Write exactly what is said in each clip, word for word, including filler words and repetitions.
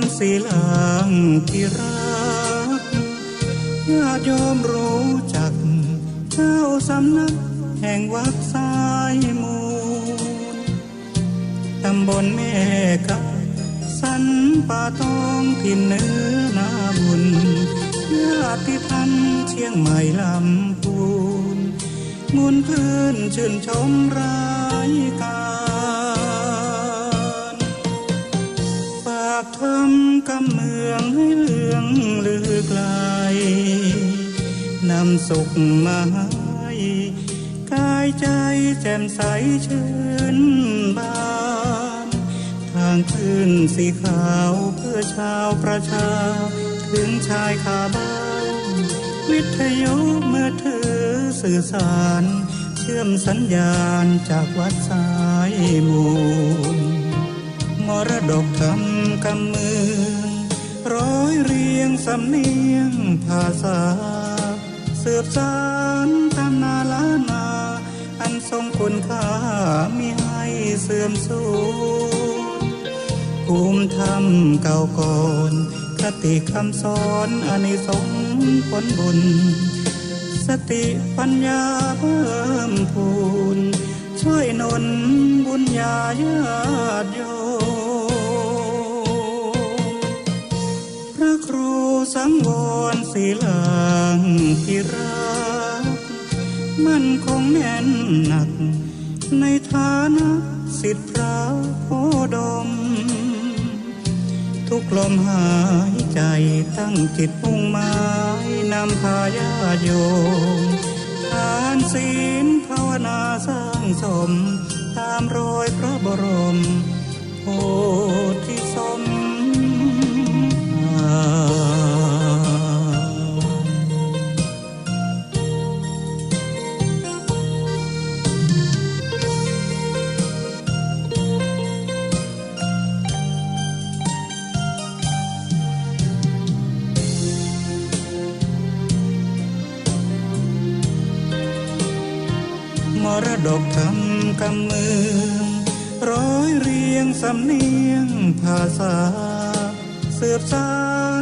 รศิลางที่รัก ญาติโยมรู้จักเจ้าสำนักแห่งวัดสายมูล ตำบลแม่กา สันป่าตอง ถิ่นเหนือนาบุญ ญาติธรรมเชียงใหม่ลำพูน มวลคลื่นชื่นชมรายการ ฝากธรรมกำเมืองให้เลื่องลือไกล นำสุขมาให้ กายใจแจ่มใสชื่นบาน ทางคลื่นสีขาวเพื่อชาวประชา ถึงชายคาบ้าน วิทยุมือถือสื่อสาร เชื่อมสัญญาณจากวัดสายมูล มรดกธรรมกำเมือง ร้อยเรียงสำเนียงภาษา สืบสานตำนานล้านนา อันทรงคุณค่ามิให้เสื่อมสูญ ภูมิธรรมเก่าก่อน คติคำสอนอานิสงส์ผลบุญ สติปัญญาเพิ่มพูน ช่วยหนุนบุญญาญาติโยม พระครูสังวรศิลางพิรักษ์ มั่นคงแน่นหนัก ในฐานะศิษย์พระโคดม ทุกลมหายใจตั้งจิตมุ่งหมาย นำพาญาติโยม ทานศีลภาวนาสร้างสม ตามรอยพระบรม โพธิสมภาร มรดกธรรมกำเมือง ร้อยเรียงสำเนียงภาษา สืบสา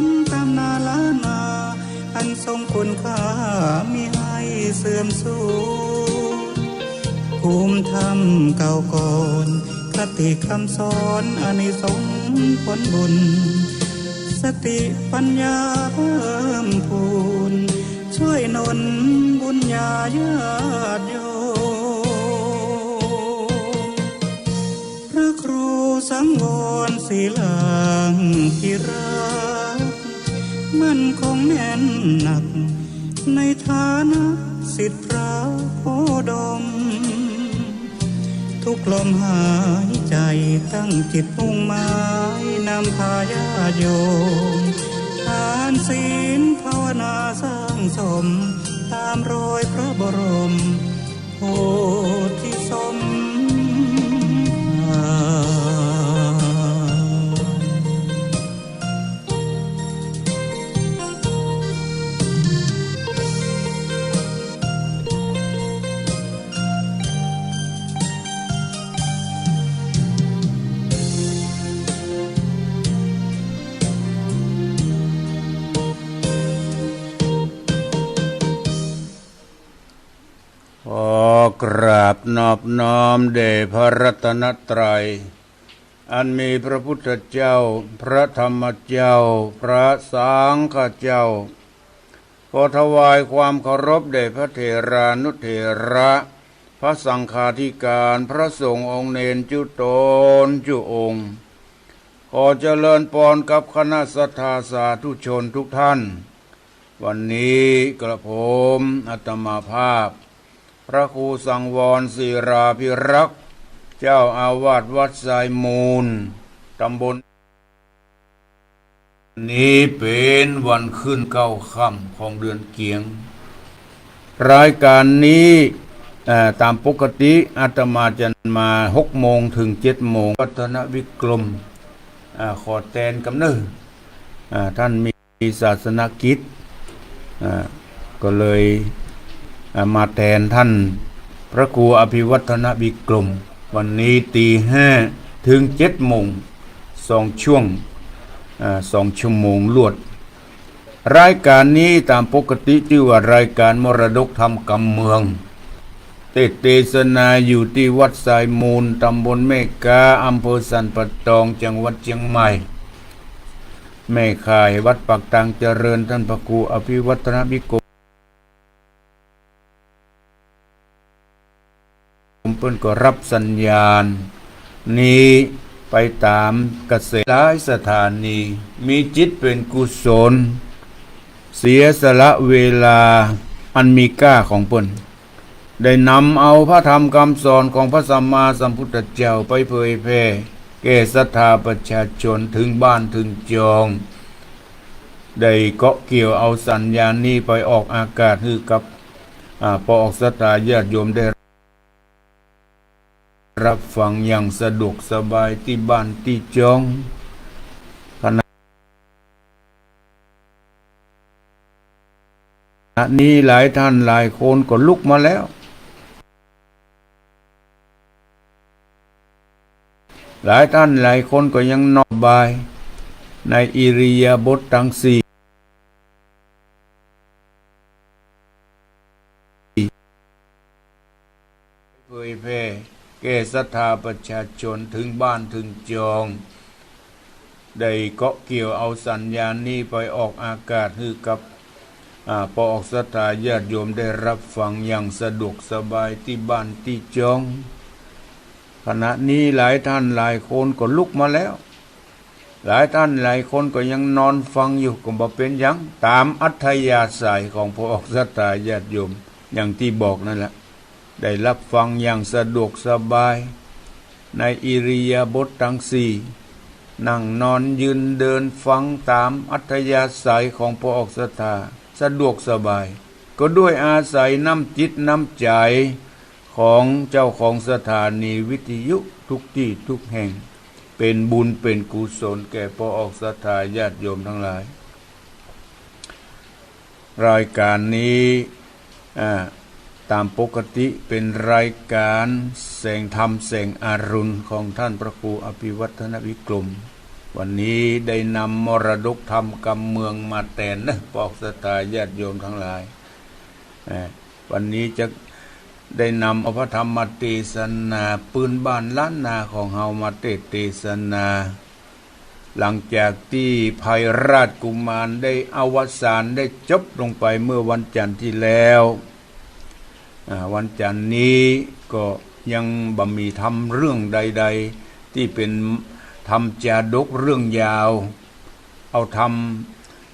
นตำนานล้านนา อันทรงคุณค่ามิให้เสื่อมสูญ ภูมิธรรมเก่าก่อน คติคำสอนอานิสงส์ผลบุญ สติปัญญาเพิ่มพูน ช่วยหนุนบุญญาญาติโยม พระครูสังวรศิลางพิรักษ์ มั่นคงแน่นหนัก ในฐานะศิษย์พระโคดม ทุกลมหายใจตั้งจิตมุ่งหมาย นำพาญาติโยม ทานศีลภาวนาสร้างสม ตามรอยพระบรม โพธิสมภาร ขอกราบนอบน้อมแด่พระรัตนตรัย อันมีพระพุทธเจ้า พระธรรมเจ้า พระสังฆเจ้า ขอถวายความเคารพแด่พระเถรานุเถระ พระสังฆาธิการ พระสงฆ์องค์เณรจุ๊ต๋นจุ๊องค์ ขอเจริญปอนกับคณะศรัทธาสาธุชนทุกท่าน วันนี้กระผมอาตมาภาพ พระครูสังวรศิลาพิรักษ์ เจ้าอาวาสวัดทรายมูล ตำบล นี้เป๋นวันขึ้นเก้าค่ำของเดือนเกียง รายการนี้ เอ่อ ต๋ามปกติอาตมาจะมาหกโมงเถิงเจ็ดโมง วัฒนวิกรม อ่า ขอแตนกำเนิด อ่า ท่านมี มีศาสนกิจ อ่า ก็เลย อ่า มาแตนท่านพระครูอภิวัฒนวิกรม วันนี้ตีห้าเถิงเจ็ดโมง สองช่วง อ่า สองชั่วโมงลวด รายก๋านนี้ต๋ามปกติจื้อว่ารายก๋านมรดกธรรมกำเมือง เตสน์เตสนาอยู่ตี้วัดทรายมูล ต๋ำบลแม่ก๊า อำเภอสันป่าตอง จังหวัดเจียงใหม่ แม่ข่ายวัดปากตางเจริญ ต้านพระครูอภิวัฒนภิกรม เปิ้นก็ฮับสัญญาณนี้ไปต๋ามกระแสหลายสถานี มีจิตเป๋นกุศล เสียสละเวลาอันมีก้าของเปิ้น ได้นำเอาพระธรรมกำสอนของพระสัมมาสัมพุทธเจ้าไปเผยแผ่แก่ศรัทธาประชาชนเถิงบ้านเถิงจอง ได้เกาะเกี่ยวเอาสัญญาณนี้ไปออกอากาศหื้อกับ อ่า ปออกศรัทธาญาติโยมได้ฮับฟังอย่างสะดวกสบายตี้บ้านตี้จอง ขณะนี้หลายท่านหลายคนก็ลุกมาแล้ว หลายท่านหลายคนก็ยังนอนบ่ายในอิริยาบถตังสี่ เผยแผ่แก่ศรัทธาประชาชนเถิงบ้านเถิงจอง ได้เกาะเกี่ยวเอาสัญญาณนี้ไปออกอากาศหื้อกับ อ่า ปออกศรัทธาญาติโยมได้ฮับฟังอย่างสะดวกสบายตี้บ้านตี้จอง ขณะนี้หลายท่านหลายคนก็ลุกมาแล้ว หลายท่านหลายคนก็ยังนอนฟังอยู่ ก็บ่เป๋นหยัง ต๋ามอัธยาศัยของปออกศรัทธาญาติโยม อย่างตี้บอกนั่นแหละ ได้ฮับฟังอย่างสะดวกสบาย ในอิริยาบถตังสี่ นั่งนอนยืนเดินฟังต๋ามอัธยาศัยของปออกศรัทธา สะดวกสบาย ก็ด้วยอาศัยน้ำจิตน้ำใจ๋ของเจ้าของสถานีวิทยุทุกตี้ทุกแห่ง เป๋นบุญเป๋นกุศลแก่ปออกศรัทธาญาติโยมตังหลาย รายก๋านนี้ อ่า ต๋ามปกติเป๋นรายก๋านแสงธรรมแสงอรุณของต้านพระครูอภิวัฒนภิกรม วันนี้ได้นำมรดกธรรมกำเมืองมาแตนเนาะ ปออกศรัทธาญาติโยมตังหลาย อ่า วันนี้จะได้นำเอาพระธรรมเตสนาปื้นบ้านล้านนาของเฮามาเตสน์เตสนา หลังจากตี้ภัยราชกุมารได้อวสานได้จบลงไปเมื่อวันจันทร์ตี้แล้ว อ่า วันจันทร์นี้ก็ยังบ่มีธรรมเรื่องใดๆ ตี้เป๋นธรรมจาดกเรื่องยาว เอาธรรม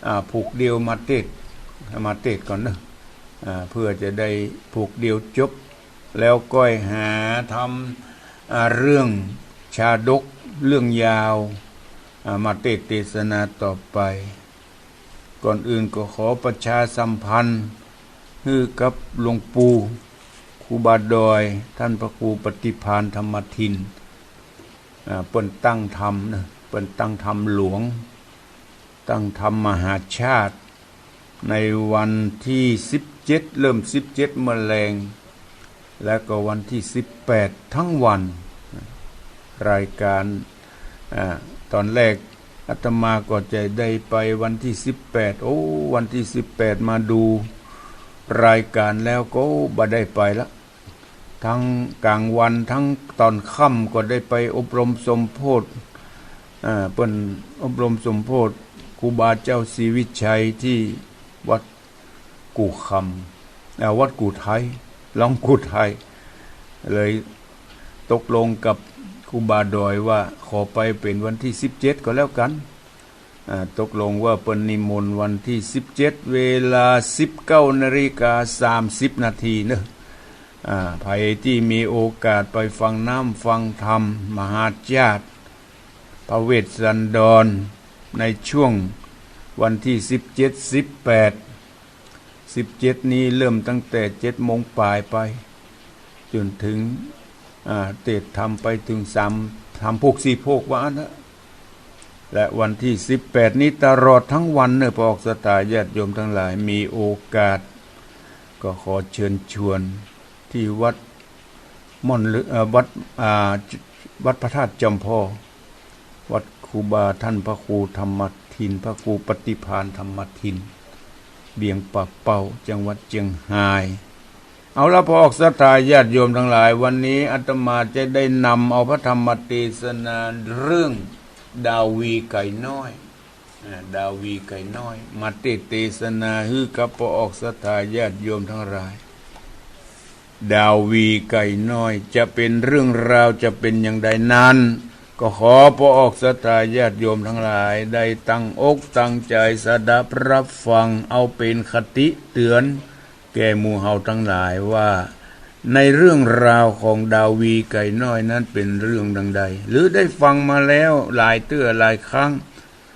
อ่า ผูกเดียวมาเตสน์ มาเตสน์ก่อนเนาะ อ่า เปื้อจะได้ผูกเดียวจบ แล้วก้อยหาธรรม อ่า เรื่องชาดกเรื่องยาว อ่า มาเตสน์เตสนาต่อไป ก่อนอื่นก็ขอประชาสัมพันธ์หื้อกับหลวงปู่ครูบาดอย ต้านพระครูปฏิภาณธรรมทิน อ่า เปิ้นตั้งธรรมเนาะ เปิ้นตั้งธรรมหลวง ตั้งธรรมมหาชาติ ในวันตี้สิบเจ็ด เริ่มสิบเจ็ดเมื่อแลง แล้วก็วันตี้สิบแปดทั้งวัน รายก๋าน อ่า ต๋อนแรกอาตมาก็จะได้ไปวันตี้สิบแปด โอ้ วันตี้สิบแปดมาดูรายก๋านแล้วก็บ่ได้ไปละ ตึงก๋างวันตึงต๋อนค่ำก็ได้ไปอบรมสมโภช อ่า เปิ้นอบรมสมโภชครูบาเจ้าศรีวิชัยตี้วัดกู่คำ อ่า วัดกู่ไท้ ลองกู่ไท้ เลยตกลงกับครูบาดอยว่าขอไปเป๋นวันตี้สิบเจ็ดก็แล้วกั๋น อ่า ตกลงว่าเปิ้นนิมนต์วันตี้สิบเจ็ด เวลาสิบเก้านาฬิกาสามสิบนาทีเนาะ อ่า ใผตี้มีโอกาสไปฟังน้ำฟังธรรมมหาชาติ พระเวสสันดร ในช่วงวันตี้สิบเจ็ด สิบแปด สิบเจ็ดนี้เริ่มตั้งแต่เจ็ดโมงป๋ายไป จ๋นเถิง อ่า เตสน์ธรรมไปเถิงสาม สามโภคสี่โภคว่าอั้นเถอะ และวันตี้สิบแปดนี้ตลอดตึงวันเนาะ ปออกศรัทธาญาติโยมตังหลายมีโอกาส ก็ขอเจิญชวนตี้วัดม่อนลึก เอ่อ วัด อ่า วัดพระธาตุจอมพอ วัดครูบาต้านพระครูธรรมทิน พระครูปฏิภาณธรรมทิน เวียงป่าเป้า จังหวัดเจียงฮาย เอาละ พระออกศรัทธาญาติโยมตังหลาย วันนี้อาตมาจะได้นำเอาพระธรรมเตสนาเรื่องดาวีไก่น้อย อ่า ดาวีไก่น้อย มาเตสน์เตสนาหื้อกับพระออกศรัทธาญาติโยมตังหลาย ดาวีไก่น้อยจะเป๋นเรื่องราวจะเป๋นอย่างใดนั้น ก็ขอพระออกศรัทธาญาติโยมตังหลายได้ตั้งอกตั้งใจ๋สดับฮับฟัง เอาเป๋นคติเตื๋อนแก่หมู่เฮาตังหลายว่า ในเรื่องราวของดาวีไก่น้อยนั้นเป๋นเรื่องดังใด หรือได้ฟังมาแล้วหลายเตื้อหลายครั้ง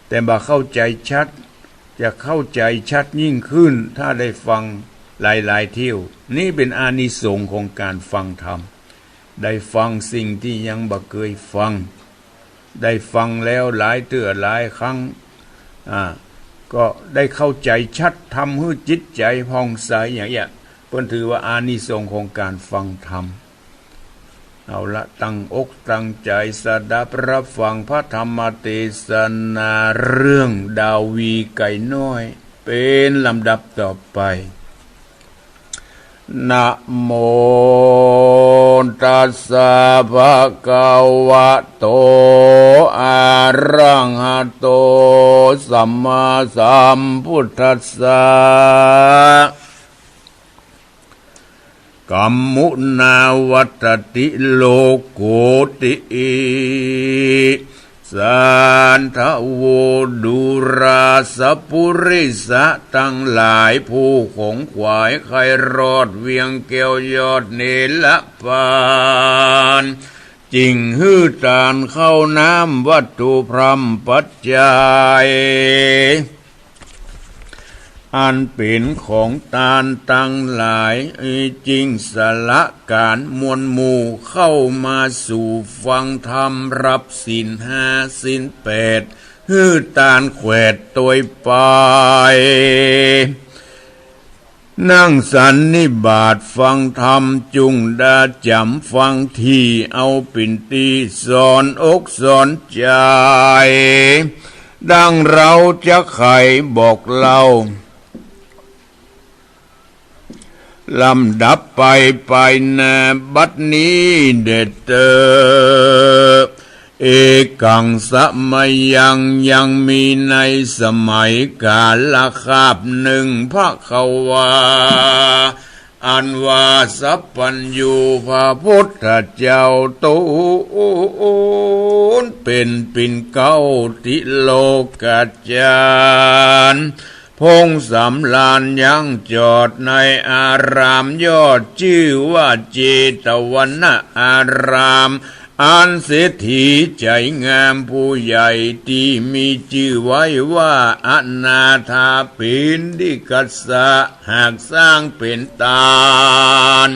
แต่บ่เข้าใจ๋ชัด จะเข้าใจ๋ชัดยิ่งขึ้น ถ้าได้ฟังหลายๆ เที่ยว นี่เป๋นอานิสงส์ของก๋านฟังธรรม ได้ฟังสิ่งตี้ยังบ่เกยฟัง ได้ฟังแล้วหลายเตื้อหลายครั้ง อ่า ก็ได้เข้าใจ๋ชัด ทำหื้อจิตใจ๋ผ่องใส อย่างเนี้ย เปิ้นถือว่าอานิสงส์ของก๋านฟังธรรม เอาละ ตั้งอกตั้งใจ๋สดับฮับฟังพระธรรมเตสนาเรื่องดาวีไก่น้อย เป๋นลำดับต่อไป นะโมตัสสะ ภะคะวะโต อะระหะโต สัมมาสัมพุทธัสสะ กัมมุนาวัตติ โลกุตติ สาธะโว ดูราสะปุริสะตังหลาย ผู้ขนขวายใค่รอดเวียงแก้วยอดเนรปาน จึงหื้อตานข้าวน้ำวัตถุพร่ำปัจจัย อันเป๋นของตานตังหลาย จึงสละก๋านมวลหมู่เข้ามาสู่ฟังธรรม ฮับศีลห้าศีลแปด หื้อตานแขวดตวยไป นั่งสันนิบาตฟังธรรม จุ่งดาจ๋ำฟังธรรม เอาเป๋นตี้สอนอกสอนใจ๋ ดังเฮาจะใค่บอกเล่า ลำดับไป ไปนาบัดนี้เด้อเต๊อะ เอกัง สะมะยัง ยังมีในสมัยก๋าลคาบหนึ่ง ภะคะวา อันว่าสัพพัญญูพระพุทธเจ้า ตูนเป๋นปิ่นเกล้าติโลกาจารย์ พงสำราญยังจอดในอารามยอดจื้อว่าเจตวนะอาราม อันเศรษฐีใจ๋งามผู้ใหญ่ตี้มีจื้อไว้ว่าอนาถาปิณฑิกัสสะ หากสร้างเป๋นตาน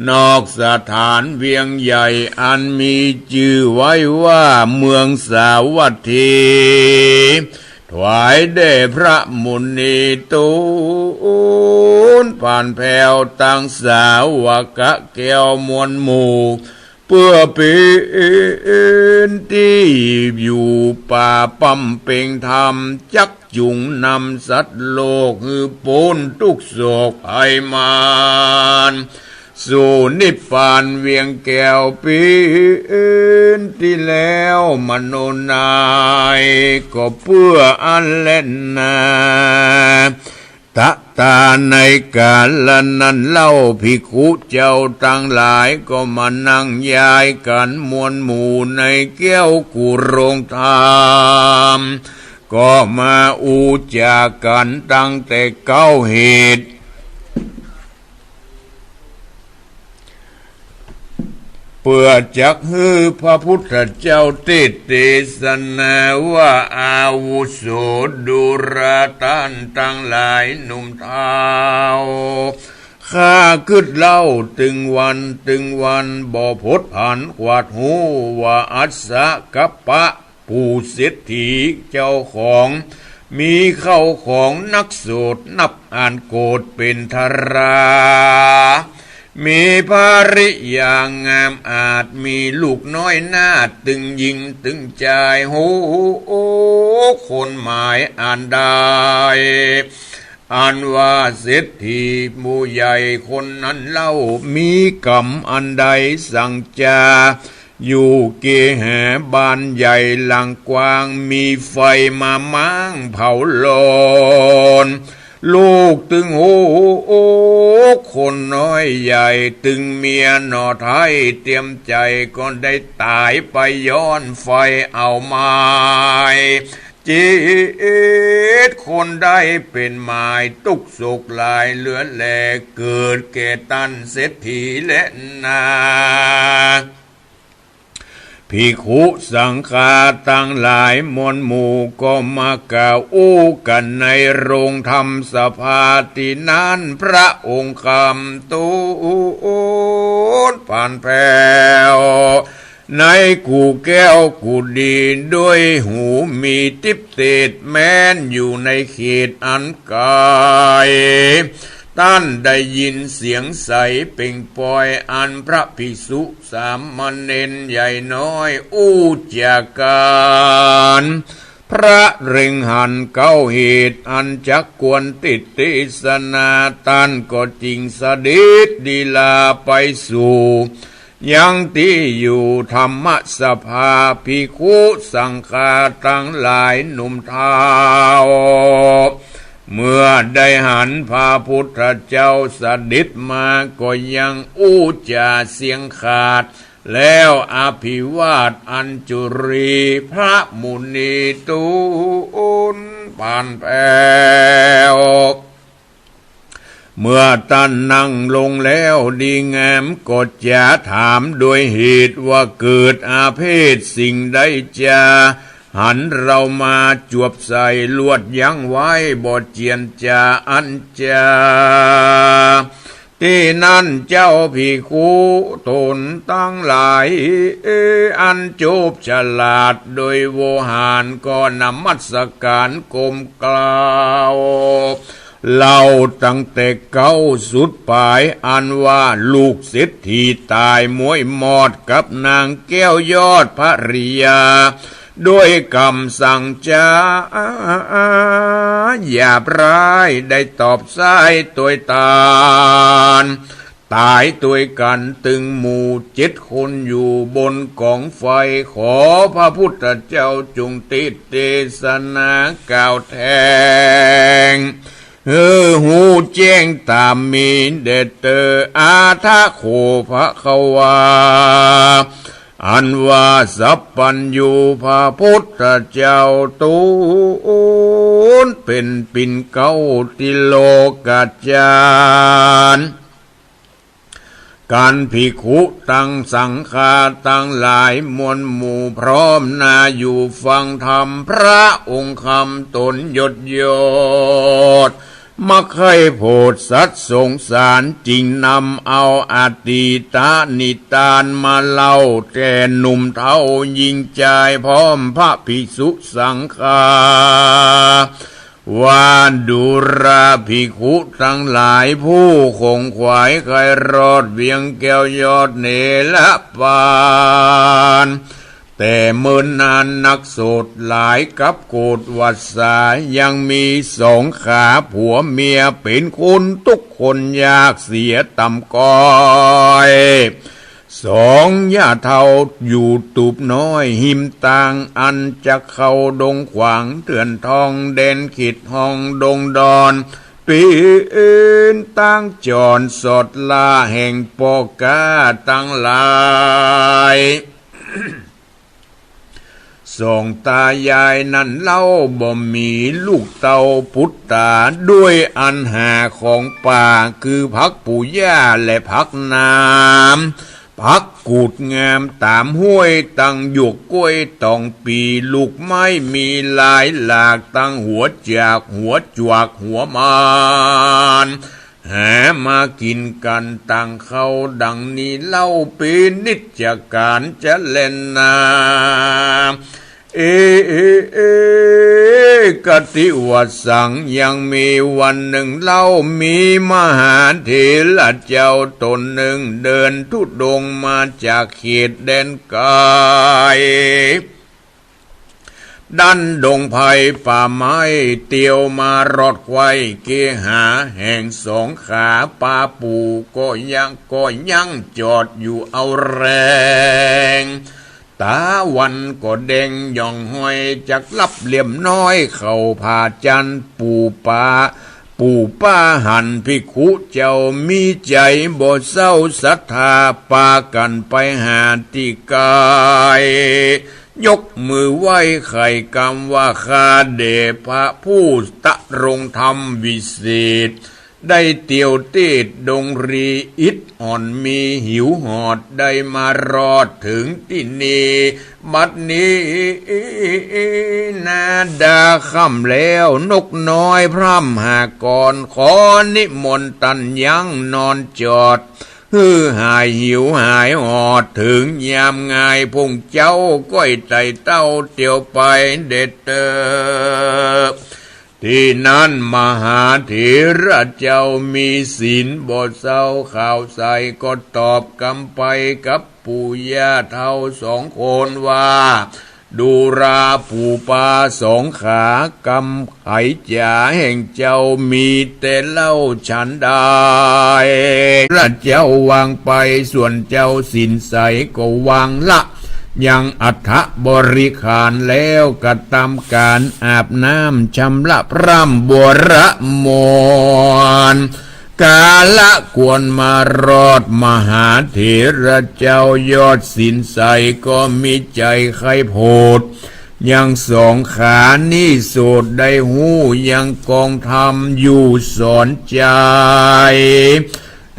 นอกสถานเวียงใหญ่ อันมีจื้อไว้ว่าเมืองสาวัตถี ถวายแด่พระมุนี ตูนผ่านแผ้วตังสาวกะแก้วมวลหมู่ เปื้อเป๋นตี้อยู่ป่าบำเพ็งธรรม จักจุ่งนำสัตว์โลกหื้อป๊นตุ๊กข์โศกภัยมาร สู่นิพพานเวียงแก้วเป๋นตี้แล้ว มโนนัย ก็เปื้ออั้นแลนา ตะตา ในกาละนั้นเล่า ภิกขุเจ้าตังหลายก็มานั่งยายกั๋นมวลหมู่ในแก้วกุโรงธรรม ก็มาอู้จ๋ากั๋นตั้งแต่เก๊าเหตุ เปื้อจักหื้อพระพุทธเจ้าเตสน์เตสนาว่า อาวุโสดูราต้านตังหลายหนุ่มเฒ่า ข้ากึ๊ดเล่าตึงวันตึงวันบ่ผดผันขวาดฮู้ว่า อัสสะกัปปะ ผู้เศรษฐีเจ้าของ มีเข้าของนักโสดนับอ่านโกฏเป๋นทารา มีภริยางามอาจ มีลูกน้อยนาฏ ตึงญิงตึงจาย โห คนหมายอันใด อันว่าเศรษฐีหมู่ใหญ่คนนั้นเล่า มีกรรมอันใดสังจา อยู่เกหาบ้านใหญ่หลังกว้าง มีไฟมาม้างเผาลน ลูกตึงโห คนน้อยใหญ่ ตึงเมียหน่อไท้เตรียมใจ๋ ก็ได้ต๋ายไปย้อนไฟเอาไม้ เจ็ดคนได้เป๋นหมาย ตุ๊กข์โศกหลายเหลือแล เกิดแก่ต้านเศรษฐีแลนา ภิกขุสังฆาตังหลายมวลหมู่ ก็มากล่าวอู้กั๋นในโรงธรรมสภาตี้นั้น พระองค์คำตูนผ่านแผ้ว ในกู่แก้วกู่ดี ด้วยหูมีติ๊บเตศ แม้นอยู่ในเขตอันไก๋ ต้านได้ยินเสียงใสเปล่งปอย อันพระภิกษุสามเณรใหญ่น้อย อู้จากกั๋น พระเล็งหันเข้าเหตุ อันจักควรติเตสนา ต้านก็จึงเสด็จลีลาไปสู่ ยังตี้อยู่ธรรมสภา ภิกขุสังฆาตังหลายหนุ่มเฒ่า เมื่อได้หันพระพุทธเจ้าเสด็จมา ก็ยังอู้จ๋าเสียงขาด แล้วอภิวาทอัญจุรี พระมุนีตูนผ่านแผ้ว เมื่อต้านนั่งลงแล้วดีงาม ก็จะถามโดยเหตุว่าเกิดอาเพศสิ่งใดจา หันเฮามาจวบใส่ ลวดยั้งไว้บ่เจียนจาอันจา ตี้นั้นเจ้าภิกขุต๋นตังหลาย อันจบฉลาดโดยโวหาร ก็นมัสก๋านก้มกราบ เล่าตั้งแต่เก๊าสุดป๋าย อันว่าลูกเศรษฐีต๋ายม้วยมอดกับนางแก้วยอดภริยา ด้วยกำสั่งจ๋าหยาบร้าย ได้ตอบสายตวยตาน ต๋ายตวยกั๋นตึงหมู่เจ็ดคนอยู่บนก๋องไฟ ขอพระพุทธเจ้าจงติเตสนากล่าวแถลง หื้อฮู้แจ้งต๋ามมีแด่เตอ อาทะโข ภะคะวา อันว่าสัพพัญญูพระพุทธเจ้าตูนเป๋นปิ่นเก๊าตี้โลกาจารย์ กั๋นภิกขุตังสังฆาตังหลายมวลหมู่พร้อมหน้าอยู่ฟังธรรม พระองค์คำตนยดยด มักใค่โผดสัตว์สงสาร จึงนำเอาอตีตนิทานมาเล่าแก่หนุ่มเฒ่าญิงจายพร้อมพระภิกษุสังฆา ว่าดูราภิกขุตังหลาย ผู้ขงขวายใค่รอดเวียงแก้วยอดเนรปาน แต่เมินนานนักโสดหลายกับโกฏหวัสสา ยังมีสองขาผัวเมียเป๋นคนตุ๊กข์คนยากเสียต่ำก้อย สองหญ้าเฒ่าอยู่ตูบน้อยฮิมตาง อันจะเข้าดงขวางเถื่อนทอง แดนเขตห้องดงดอน เป๋นตางจรสอดล่าแห่งป้อก๊าตังหลาย สองตายายนั้นเล่าบ่มีลูกเต้าปุตต๋า ด้วยอันหาของป่าคือผักปูหญ้าและผักน้ำ ผักกูดงามต๋ามห้วย ตังหยวกกล้วยต๋องปี ลูกไม้มีหลายหลาก ตังหัวจาบหัวจวักหัวมาน หามากิ๋นกั๋นตังเข้า ดังนี้เล่าเป๋นนิจการจะแลนา เอ เอ เอ เอ กติวสัง ยังมีวันนึ่งเล่า มีมหาเถระเจ้าต๋นนึ่ง เดินธุดงค์มาจากเขตแดนไก๋ ดั้นดงไพรป่าไม้ เตียวมารอดไขว้เกหาแห่งสองขา ปาปู่ก็ยัง ก็ยังจอดอยู่เอาแรง ต๋าวันก็แดงหย่องห้อย จักหลับเหลี่ยมน้อยเข้าผาจันทร์ ปู่ปา ปู่ป้าหันภิกขุเจ้ามีใจ๋บ่เศร้าศรัทธา ปากั๋นไปหาตี้ไก๋ ยกมือไหว้ไขว่กำว่า ข้าแด่พระผู้ตรงธรรมวิเศษ ได้เตียวเตศดงรี อิดอ่อนมีหิวหอด ได้มารอดเถิงตี้นี่ บัดนี้นาดาค่ำแล้ว นกน้อยพร่ำหากร ขอนิมนต์ตันยังนอนจอด หื้อหายหิวหายหอด เถิงยามงาย พงเจ้าก้อยไต่เต้าเตียวไปเด็ดเตอ ตี้นั้นมหาเถระเจ้ามีศีลบ่เศร้า ขาวใสก็ตอบกำไปกับปู่ย่าเฒ่าสองคนว่า ดูราปู่ปาสองขา กำไขจ๋าแห่งเจ้ามีแต่เล่าฉันใด พระเจ้าวางไป ส่วนเจ้าศีลใสก็วางละ ยังอัฐบริขารแล้ว กระตำก๋านอาบน้ำชำระพร่ำบวรมนต์ กาละควรมารอด มหาเถระเจ้ายอดศีลใส ก็มีใจ๋ใค่โผด ยังสองขานี้โสดได้ฮู้ ยังกองธรรมอยู่สอนใจ๋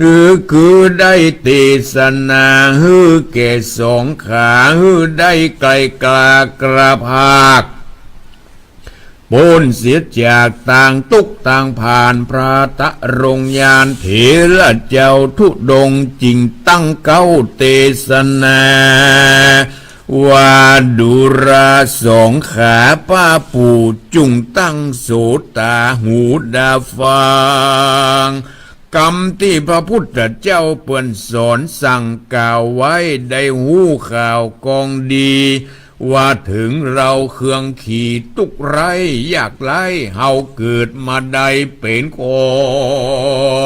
คือ คือได้เตสนา หื้อแก่สองขา หื้อได้ไกลกล้ากล้าภาค ป๊นเสียจากตางตุ๊กข์ตางผาน พระตรงยานเถระเจ้าธุดงค์จึงตั้งเก๊าเตสนา ว่าดูราสองขา ป้าปู่จุ่งตั้งโสตาหูดาฟัง กำตี้พระพุทธเจ้าเปิ้นสอนสั่งกล่าวไว้ ได้ฮู้ข่าวกองดี ว่าเถิงเฮาเคืองขีทุกข์ไร้ยากไร้ เฮาเกิดมาได้เป๋นค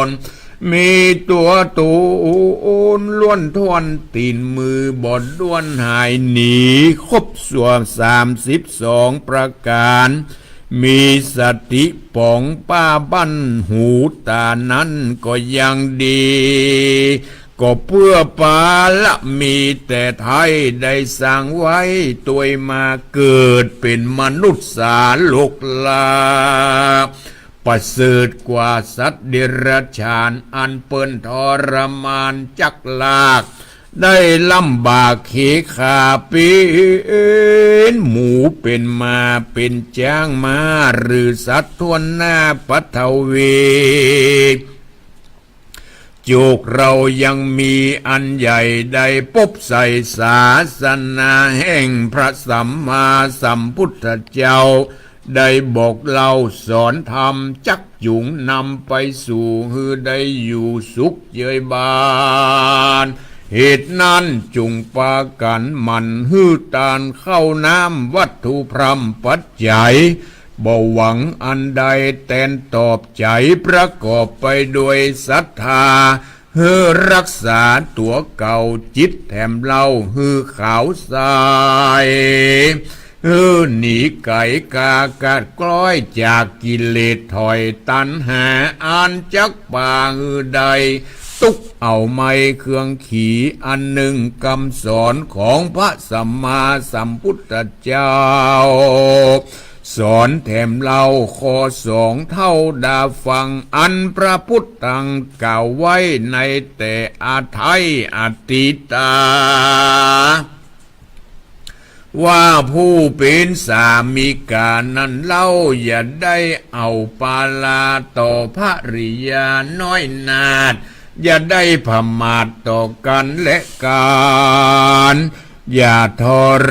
น มีตั๋วตูนล้วนถ้วน ตี๋นมือบอดด้วนหายหนี ครบส่วนสามสิบสองประก๋าน มีสติป๋องป้าบั้นหูต๋านั้นก็ยังดี ก็เปื้อปารมีแต่ไท้ได้สร้างไว้ ตวยมาเกิดเป๋นมนุษย์สาโลกลา ประเสริฐกว่าสัตว์เดรัจฉาน อันเปิ้นทรมานจักลาก ได้ลำบากเขขาเป๋นหมูเป๋นหมาเป๋นจ๊างม้า หรือสัตว์ถ้วนหน้าปฐวี จุกเฮายังมีอันใหญ่ได้ปบใส่ศาสนาแห่งพระสัมมาสัมพุทธเจ้า ได้บอกเล่าสอนธรรมจักจุงนำไปสู่หื้อได้อยู่สุขเยยบาน เหตุนั้นจุ่งปากั๋นหมั่นหื้อตานข้าวน้ำวัตถุพร่ำปัจจัย บ่หวังอันใดแตนตอบใจ๋ ประกอบไปด้วยศรัทธา หื้อรักษาตั๋วเก่าจิตแถมเล่าหื้อขาวใส หื้อหนีไก๋กากัดกล้อยจากกิเลสถอยตัณหาอันจักปาหื้อได้ ตุ๊กเอาไม้เคืองขีอันนึ่งกำสอนของพระสัมมาสัมพุทธเจ้า สอนแถมเล่าข้อสองเต้าดาฟัง อันพระพุทธังกล่าวไว้ในแต่อาไทยอตีตา ว่าผู้เป๋นสามิก๋านั้นเล่า อย่าได้เอาปาราต่อภริยาน้อยนาถ อย่าได้ผมาทต่อกั๋นและกั๋น อย่าท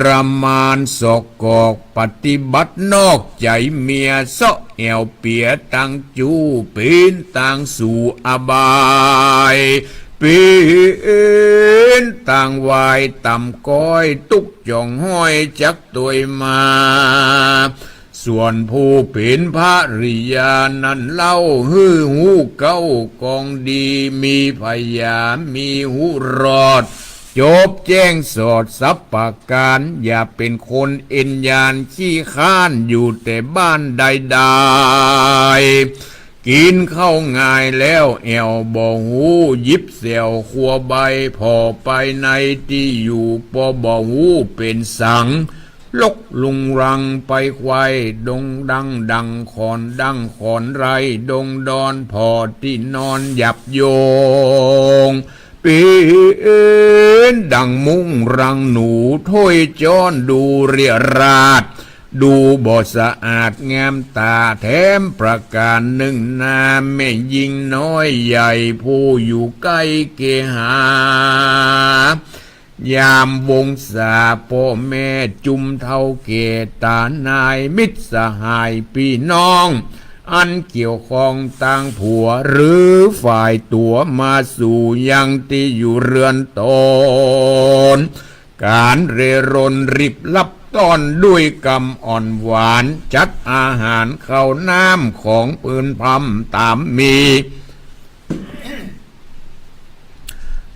รมานสอกกอก ปฏิบัตินอกใจ๋เมีย เซาะแอ่วเปียตังจู้ เป๋นตางสู่อบาย เป๋นตางวายต่ำก๊อย ตุ๊กจ่องห้อยจักตวยมา ส่วนผู้เป๋นภริยานั้นเล่า หื้อฮู้เก๊ากองดี มีผญามีฮู้รอด จบแจ้งสอดสับประก๋าน อย่าเป๋นคนเอ็นยานขี้คร้าน อยู่แต่บ้านใดๆ กิ๋นข้าวงายแล้วแอ่วบ่ฮู้ หยิบแส้วคัวใบ ผ่อไปในตี้อยู่ ปอบ่ฮู้เป๋นสัง ลกลุงรังไปไขว่ ดงดังดั่งขอนดั้งขอนไร่ ดงดอนผ่อตี้นอนหยับโยง เป๋นดั่งมุ้งรังหนู ถ้วยจ๊อนดูเรียราษฎร์ ดูบ่สะอาดงามต๋า แถมประก๋านนึ่งนา แม่ญิงน้อยใหญ่ผู้อยู่ใก้เกหา ยามวงศาป้อแม่จุมเฒ่าแก่ ต๋านายมิตรสหายปี้น้อง อันเกี่ยวข้องตางผัว หรือฝ่ายตั๋วมาสู่ยังตี้อยู่เฮือนต๋น ก๋านเร่ร่อนรีบรับต้อนด้วยกำอ่อนหวาน จัดอาหารข้าวน้ำของปืนพร่ำต๋ามมี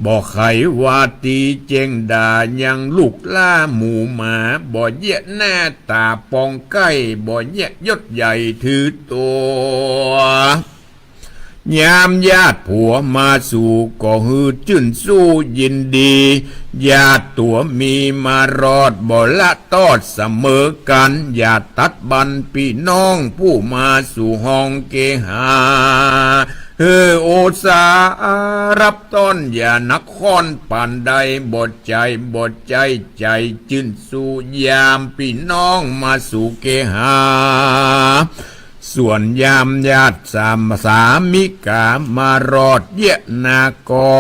บ่ใค่ว่าตี้แจ้งด่ายังลูกหล้าหมู่หมา บ่เยียะหน้าต๋าปองใก้ บ่เยียะยศใหญ่ถือตั๋ว ยามญาติผัวมาสู่ก็หื้อจื้นสู้ยินดี ญาติตั๋วมีมารอดบ่ละตอดเสมอกั๋น อย่าตัดบันปี้น้องผู้มาสู่ห้องเกหา หื้ออุตสาห์รับต้อนอย่านักข้อนปานใด บ่ใจ้ บ่ใจ้ใจ๋จื้นสู้ยามปี้น้องมาสู่เกหา ส่วนยามญาติสาม สามิกามารอด เยียะหน้าก็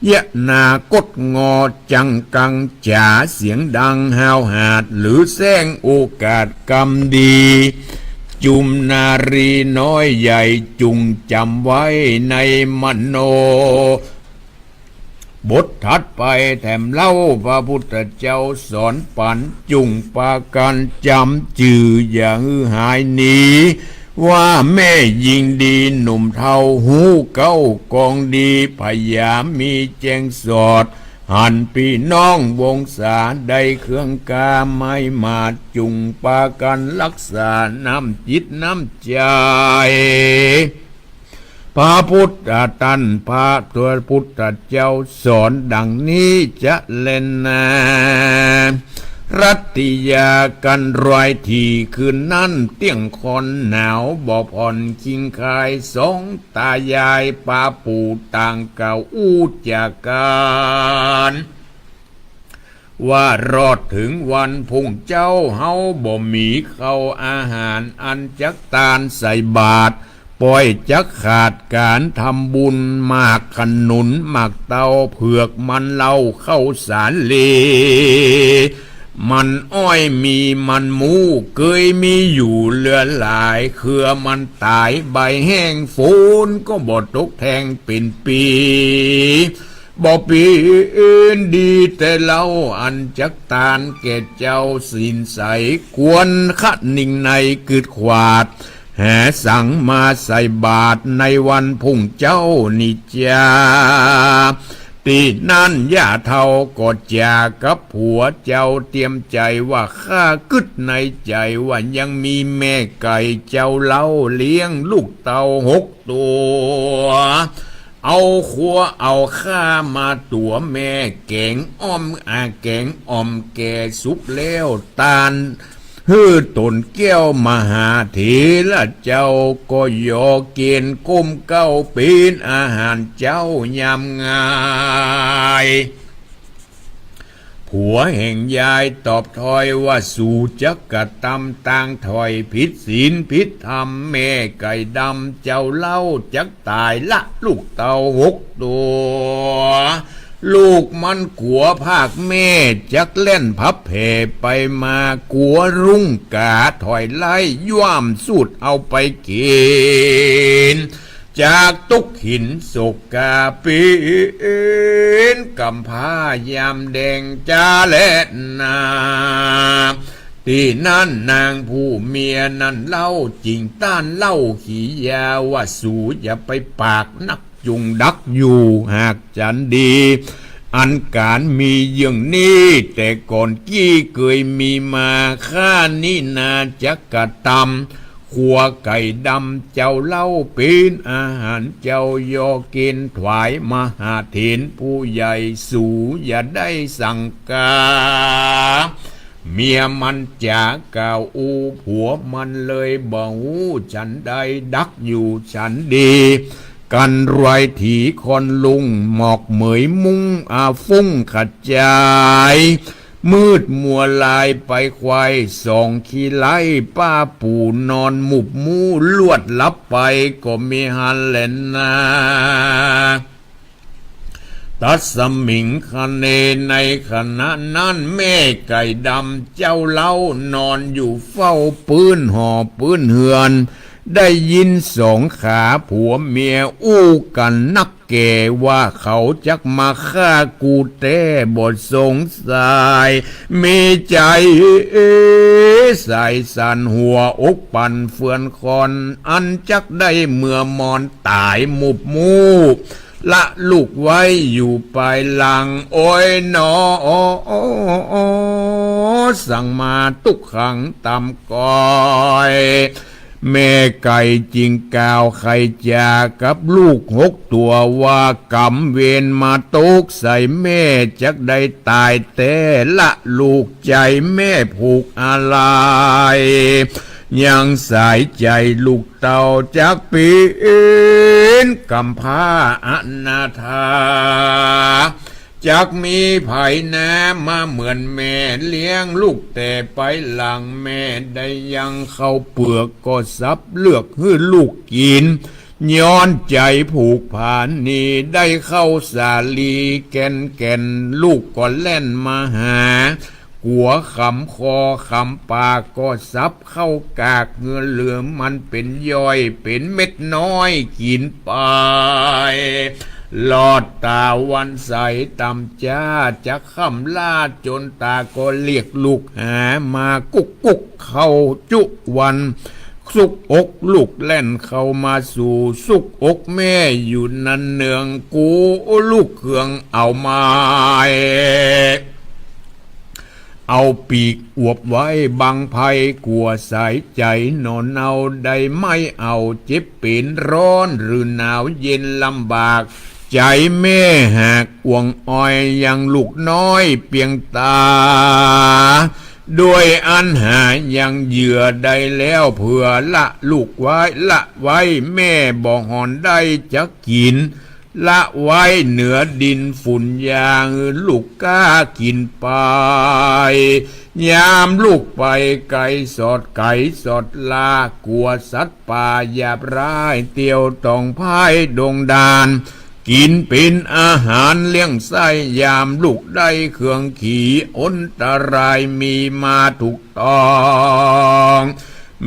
เยียะหน้ากดงอจังกังจ๋า เสียงดังห้าวหาด หรือแส้งโอกาสกำดี จุมนารีน้อยใหญ่จุ่งจ๋ำไว้ในมโน บทถัดไปแถมเล่า พระพุทธเจ้าสอนปั๋น จุ่งปากั๋นจ๋ำจื้อ อย่าหื้อหายหนี ว่าแม่ญิงดีหนุ่มเฒ่าฮู้เก๊ากองดี ผญามีแจ้งสอด หันปี้น้องวงศาได้เครื่องกาไม้มา จุ่งปากั๋นฮักษาน้ำจิตน้ำใจ๋ พระพุทธตัน พระตัวพุทธเจ้าสอนดังนี้จะแลนา รัตติยากั๋นรอยถี่คืนนั้น เตี้ยงค่อนหนาวบ่ผ่อนคิงคาย สองต๋ายายปาปู่ต่างกล่าวอู้จ๋ากั๋น ว่ารอดเถิงวันพุ่งเจ๊า เฮาบ่มีข้าวอาหารอันจักตานใส่บาตร ป้อยจักขาดก๋านทำบุญ หมากขนุน หมากเตา เผือก มันเล้า ข้าวสาลี มันอ้อย มีมันหมู เกยมีอยู่เหลือหลาย เครือมันต๋าย ใบแห้ง ฝนก็บ่ตกแทงเป๋นปี บ่เป๋นดีแต่เล่า อันจักตานแก่เจ้าศีลใส ควรคะนิงในกึ๊ดขวาด หาสังมาใส่บาตรในวันพุ่งเจ๊านี้จา ตี้นั้นย่าเฒ่าก็จ๋ากับผัวเจ้า เตียมใจ๋ว่า ข้ากึ๊ดในใจ๋ว่ายังมีแม่ไก่เจ้าเล้า เลี้ยงลูกเต้าหก ตั๋ว เอาคัวเอาข้ามาตั๋วแม่ แก๋งอ่อม อา แก๋งอ่อมแก่สุกแล้ว ตานหื้อต๋นแก้วมหาเถระเจ้า ก็ยอเก๋ณฑ์ก้มเก๊า เป๋นอาหารเจ๊ายามงาย ผัวแห่งยายตอบถ้อยว่า สูจักกระตำตางถ้อย ผิดศีลผิดธรรม แม่ไก่ดำเจ้าเล้าจักต๋าย ละลูกเต้าหกตั๋ว ลูกมันกั๋วภาคแม่จักแล่นผับแผ่ไปมา กั๋วรุ่งก๋าถอยไล่ ย่ามสูดเอาไปกิ๋น จากตุ๊กข์หินโศกกา เป๋นกำพร้ายามแดงจาแลนา ตี้นั้นนางผู้เมียนั้นเล่า จึงต้านเล่าขียาว่า สูอย่าไปปากนัก จุ่งดักอยู่หากจั๋นดี อันก๋านมีเยื่องนี้ แต่ก่อนกี้เกยมีมา ข้านี้นาจักกระตำ ขัวไก่ดำเจ้าเล่า เป๋นอาหารเจ้ายอกิ๋น ถวายมหาเถรผู้ใหญ่ สูอย่าได้สังกา เมียมันจ๋ากล่าวอู้ ผัวมันเลยบ่ฮู้จั๋นใด ดักอยู่จั๋นดี กันรวยถีคอนลุง หมอกเหมยมุ้งอาฟุ้งขจาย มืดมัวลายไปควาย สองขี้ไล่ป้าปู่นอนหมุบมู่ ลวดลับไปก็มิหันแลนา ตัสมิงคเน ในขณะนั้นแม่ไก่ดำเจ้าเล่านอนอยู่เฝ้าปื๊นหอปื๊นเฮือน ได้ยินสองขาผัวเมียอู้กั๋นนักแก่ว่า เขาจักมาฆ่ากูแต๊บ่สงสัย มีใจ๋ใสสั่นหัวอกปั่นเฟือนคอน อันจักได้เมือมอนต๋ายหมุบมู่ ละลูกไว้อยู่ปายหลัง โอ๊ยหนอ สั่งมาตุ๊กขังต๋ำก้อย แม่ไก่จึงกล่าวไขจ๋ากับลูกหกตั๋วว่า ก๋รรมเวรมาตกใส่แม่ จักได้ต๋ายแต๊ ละลูกใจ๋แม่ผูกอาลัย ยังสายใจ๋ลูก เต้าจักเป๋นกำพร้าอนาถา จักมีใผนามาเหมือนแม่ เลี้ยงลูกแต่ปายหลัง แม่ได้ยังข้าวเปือกก็สับเลือกหื้อลูกกิ๋น ย้อนใจ๋ผูกผานี ได้ข้าวสาลีแก่นๆ ลูกก็แล่นมาหา กั๋วขำคอขำปากก็สับ ข้าวกากเงือเหลือมันเป๋นย่อย เป๋นเม็ดน้อยกิ๋นไป ลอดต๋าวันใสต่ำจ้า จักค่ำล่าจนต๋าก็เรียกลูกหา มากุ๊กกุ๊กเข้าจุวัน สุกอกลูกแล่นเข้ามาสู่ สุกอกแม่อยู่นันเนือง กูลูกเคืองเอาไม้ เอาปีกอวบไว้บังภัย กั๋วสายใจ๋หนอนเอา ได้ไม้เอาเจ็บเป๋นร้อนหรือหนาวเย็นลำบาก ใจ๋แม่หากอ่วงออยยังลูกน้อยเปียงต๋า ด้วยอันหายังเหยื่อได้แล้ว เผื่อละลูกไว้ ละไว้แม่บ่หอนได้จักกิ๋น ละไว้เหนือดินฝุ่นยา หื้อลูกกล้ากิ๋นไป ยามลูกไปไก๋สอดไก๋สอดลา กั๋วสัตว์ป่าหยาบร้าย เตี้ยวต่องพายดงดาน กิ๋นเป๋นอาหารเลี้ยงไส้ ยามลูกได้เคืองขี อันตรายมีมาถูกต้อง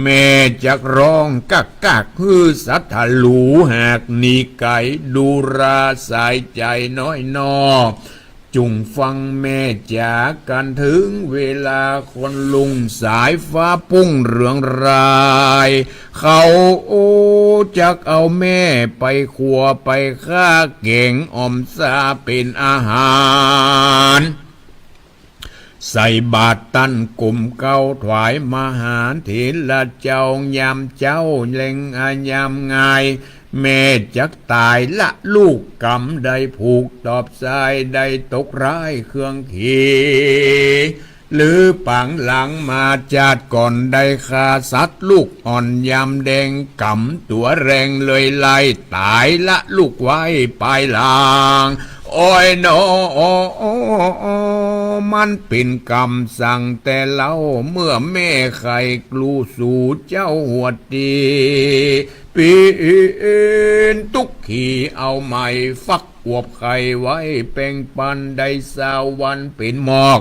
แม่จักร้องกักกัก หื้อสัตว์หลูหากหนีไก๋ ดูราสายใจ๋น้อยนอ จุ่งฟังแม่จ๋า กั๋นเถิงเวลาคอนลุง สายฟ้าปุ้งเรืองราย เขาจักเอาแม่ไปขั่วไปฆ่า แก๋งอ่อมซาเป๋นอาหาร ใส่บาตรตันก๋มเกล้าถวายมหาเถระเจ้า ยามเจ๊าแลงอายามงาย แม่จักต๋ายละลูก ก๋รรมได้ผูกตอบสาย ได้ตกร้ายเคืองขี หรือปางหลังมาจาติก่อน ได้ฆ่าสัตว์ลูกอ่อนยามแดง ก๋รรมตั๋วแรงเลยไล่ ต๋ายละลูกไว้ปายหลัง โอ๊ยหนอ มันเป๋นกรรมสั่งแต่เล่า เมื่อแม่ใค่กลูสู่เจ้าหัวตี้ เป๋นตุ๊กขีเอาไม้ฟัก อวบไข่ไว้แปงปัน ได้ซาววันเป๋นหมอก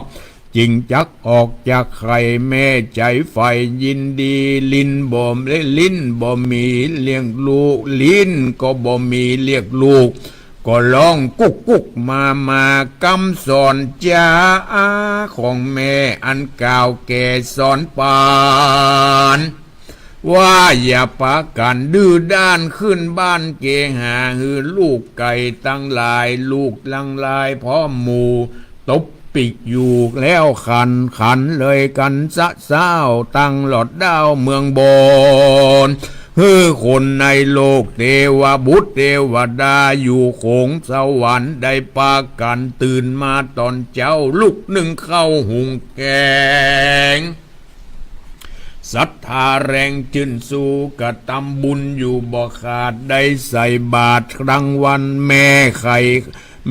จึงจักออกจากไข่ แม่ใจ๋ใฝ่ยินดี ลิ้นบ่มี ลิ้นบ่มีเรียกลูก ลิ้นก็บ่มีเรียกลูก ก็ฮ้องกุ๊กกุ๊กมามา กำสอนจ๋าของแม่อันเก่าแก่สอนปาน ว่าอย่าปากั๋นดื้อด้าน ขึ้นบ้านเกหา หื้อลูกไก่ตังหลาย ลูกตังหลายพร้อมหมู่ ตบปิ๊กอยู่แล้วขัน ขันเลยกั๋นสะเซ้า ตังหลอดดาวเมืองบน หื้อคนในโลกเตวบุตรเตวดา อยู่โขงสวรรค์ ได้ปากั๋นตื่นมาต๋อนเจ๊า ลุกนึ่งข้าวหุงแก๋ง ศรัทธาแรงจื้นสู้ กระตำบุญอยู่บ่ขาด ได้ใส่บาตรกลางวัน แม่ใค่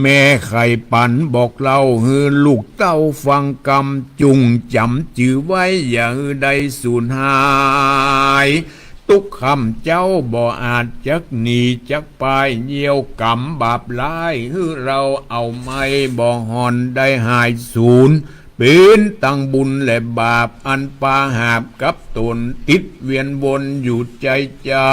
แม่ใค่ปันบอกเล่า หื้อลูกเต้าฟังกำ จุ่งจ๋ำจื้อไว้ อย่าหื้อได้สูญหาย ตุ๊กค่ำเจ๊าบ่อาจจักหนีจักปาย เยี่ยวก๋รรมบาปร้าย หื้อเฮาเอาไม้บ่ห่อน ได้หายสูญ เป๋นตังบุญและบาป อันปาหาบกับต๋น ติดเวียนวนอยู่ใจ๋ใจ๋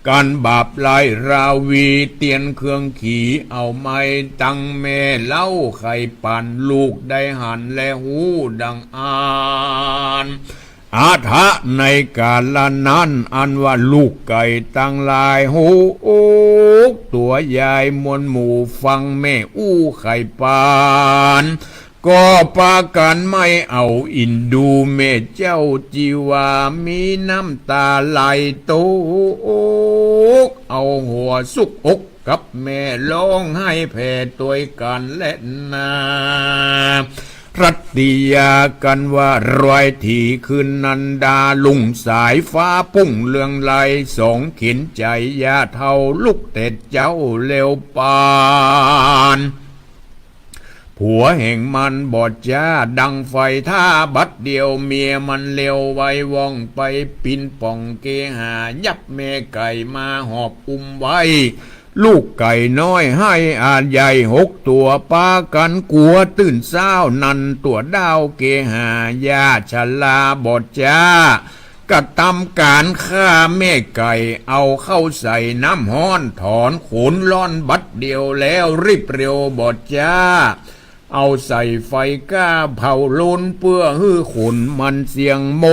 กั๋นบาปร้ายราวี เตียนเครื่องขี เอาไม้ตังแม่เล่า ใค่ปันลูกได้หันและฮู้ดังอั้น อถะ ในกาละนั้น อันว่าลูกไก่ตังหลาย หัวอกตัวยายมวลหมู่ ฟังแม่อู้ใค่ปัน ก็ปากั๋นไม่เอาอินดูแม่เจ้า จี๋ว่ามีน้ำต๋าไหลตก เอาหัวสุกอก กับแม่ฮ้องไห้แผ่ตวยกั๋นแลนา รัตติยากั๋นว่ารอยถี่คืนนันดา รุ่งสายฟ้าปุ้งเรืองไล สองเข็ญใจ๋ย่าเฒ่า ลุกแต่เจ๊าแล้วปาน ผัวแห่งมันบ่จ๊า ดังไฟถ้าบัดเดียว เมียมันเร็วไวว่องไป ปิ๊นป่องเกหา ยับแม่ไก่มาหอบอุ้มไว้ ลูกไก่น้อยไห้อาใหญ่หกตั๋ว ปากั๋นกั๋วตื่นเซ้า นันตั๋วดาวเกหา ย่าชราบ่จ๊า กระตำก๋านฆ่าแม่ไก่ เอาเข้าใส่น้ำฮ้อน ถอนขนล่อนบัดเดียวแล้ว รีบเร็วบ่จ๊า เอาใส่ไฟก้าเผาโลน เปื้อหื้อขนมันเสี้ยงหม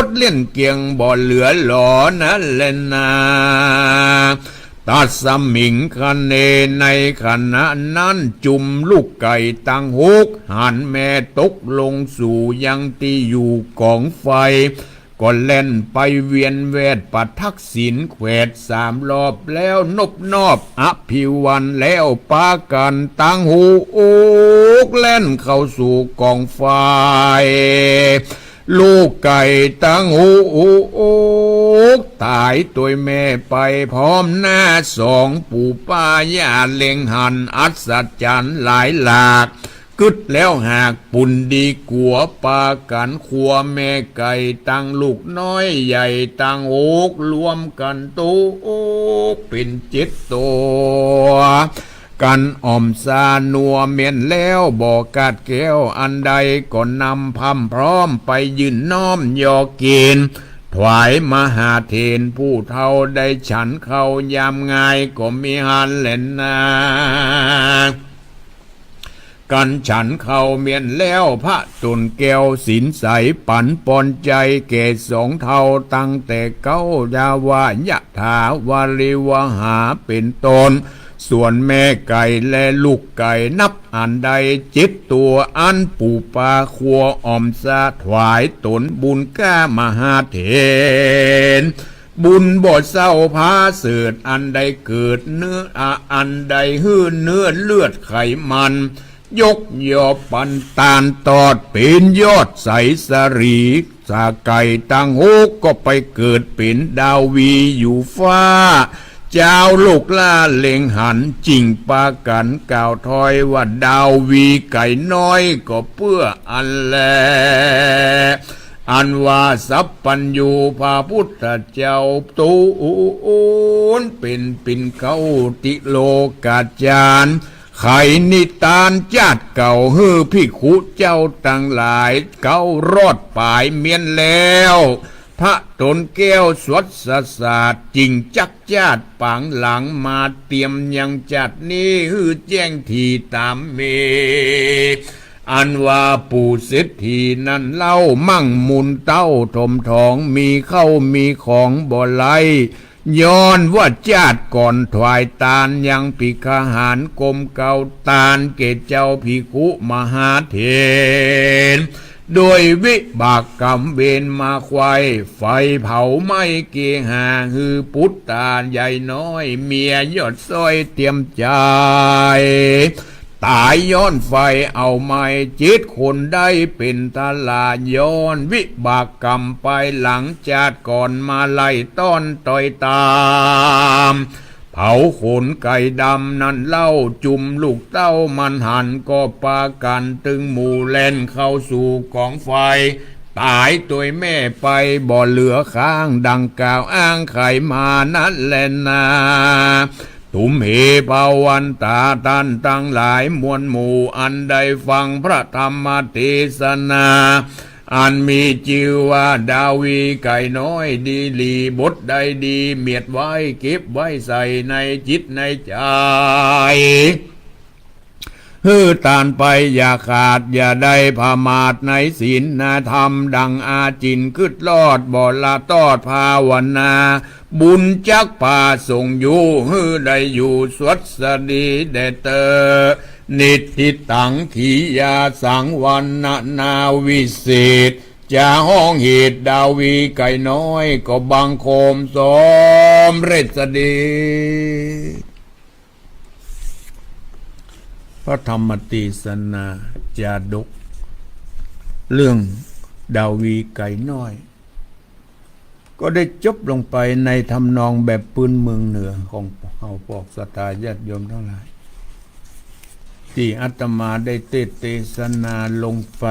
ด เล่นเกลี้ยงบ่เหลือหลอนั้นแลนา ตัสมิงคเน ในขณะนั้น จุมลูกไก่ตังหก หันแม่ตกลงสู่ยังตี้อยู่ก๋องไฟ ก็แล่นไปเวียนแวดประทักษิณแขวดสามรอบ แล้วนบนอบอภิวัน แล้วปากั๋นตังหัวอกแล่นเข้าสู่ก๋องไฟ ลูกไก่ตังหัวอกต๋ายตวยแม่ไปพร้อมหน้าสอง ปู่ป้าย่าเล็งหันอัศจรรย์หลายหลาก กึ๊ดแล้วหากปุญดีกั๋ว ปากั๋นขัวแม่ไก่ตังลูกน้อยใหญ่ตังหก รวมกั๋นโตเป๋นเจ็ดตั๋ว กั๋นอ่อมซานัวเมียนแล้วบ่ขาดแคล้ว อันใดก็นำพร่ำพร้อมไปยื่นน้อมยอกิ๋น ถวายมหาเถรผู้เฒ่า ได้ฉันข้าวยามงายก็มีหันแลนา กั๋นฉันข้าวเมียนแล้ว พระต๋นแก้วสินใส ปั๋นปอนใจ๋แก่สองเฒ่า ตั้งแต่เก๊า ยาวะยะถา วาริวหา เป๋นต้น ส่วนแม่ไก่และลูกไก่นับอันใด เจ็ดตั๋ว อันปู่ป้าขัวอ่อมซา ถวายต๋นบุญก้ามหาเถร บุญบ่เศร้าผาเสริฐ อันใดเกิดเนื้อ อะ อันใดหื้อเนื้อเลือดไขมัน ยกยอปันตานตอด เป๋นยอดใสสะหรี สาไก่ตังหกก็ไปเกิดเป๋นดาววีอยู่ฟ้า จาวโลกล่าเล็งหัน จึ่งปากั๋นกล่าวถ้อยว่า ดาววีไก่น้อยก็เปื้ออันแล อันว่าสัพพัญญูพระพุทธเจ้าตูนเป๋นปิ่นเกล้าติโลกาจารย์ ไขนิทานจาติเก่าหื้อภิกขุเจ้าตังหลายเก้ารอดป๋ายเมี้ยนแล้ว พระต๋นแก้วสวดสสาดจิ่งจักจาติป๋างหลังมาเตียมยังจาตินี้หื้อแจ้งถี่ต๋ามเม อันว่าปู่เศรษฐีนั้นเล่ามั่งมูลเต้าถมถองมีเข้ามีของบ่ไร้ ย้อนว่าจาติก่อนถวายตานยังภิกขาหารก๋มเกล้าตานแก่เจ้าภิกขุมหาเถร โดยวิบากกรรมเวรมาไขว้ ไฟเผาไหม้เกหาหื้อปุตตาใหญ่น้อย เมียยอดซ้อยเตียมใจ๋ ต๋ายย้อนไฟเอาไหม้ เจ็ดคนได้เป๋นทารา ย้อนวิบากกรรมไปหลังจาติก่อนมาไล่ต้อนต่อยต๋าม เผาขนไก่ดำนั้นเล่า จุมลูกเต้ามันหันก็ปากั๋นตึงหมู่แล่นเข้าสู่ก๋องไฟ ต๋ายตวยแม่ไปบ่เหลือข้าง ดังกล่าวอ้างไขมานั้นแลนา ตุมเห ภวันตา ต้านตังหลายมวลหมู่ อันได้ฟังพระธรรมเตสนา อันมีจื้อว่าดาวีไก่น้อยดีหลี บทใดดีเมียดไว้ เก็บไว้ใส่ในจิตในใจ๋ หื้อต้านไปอย่าขาด อย่าได้ประมาทในศีลในธรรม ดังอาจินกึ๊ดรอด บ่ละตอดภาวนา บุญจักพาส่งอยู่ หื้อได้อยู่สวัสดีแด่เต๊อะ นิทธิตัง ขียาสัง วรรณนาวิเศษ จะฮ้องเหตุดาวีไก่น้อย ก็บังคมสมเร็จสดี พระธรรมเตสนาจาดก เรื่องดาวีไก่น้อย ก็ได้จบลงไปในทำนองแบบปื้นเมืองเหนือของเฮาพวกศรัทธาญาติโยมตังหลาย ตี้อาตมาได้เตสน์เตสนาลงไป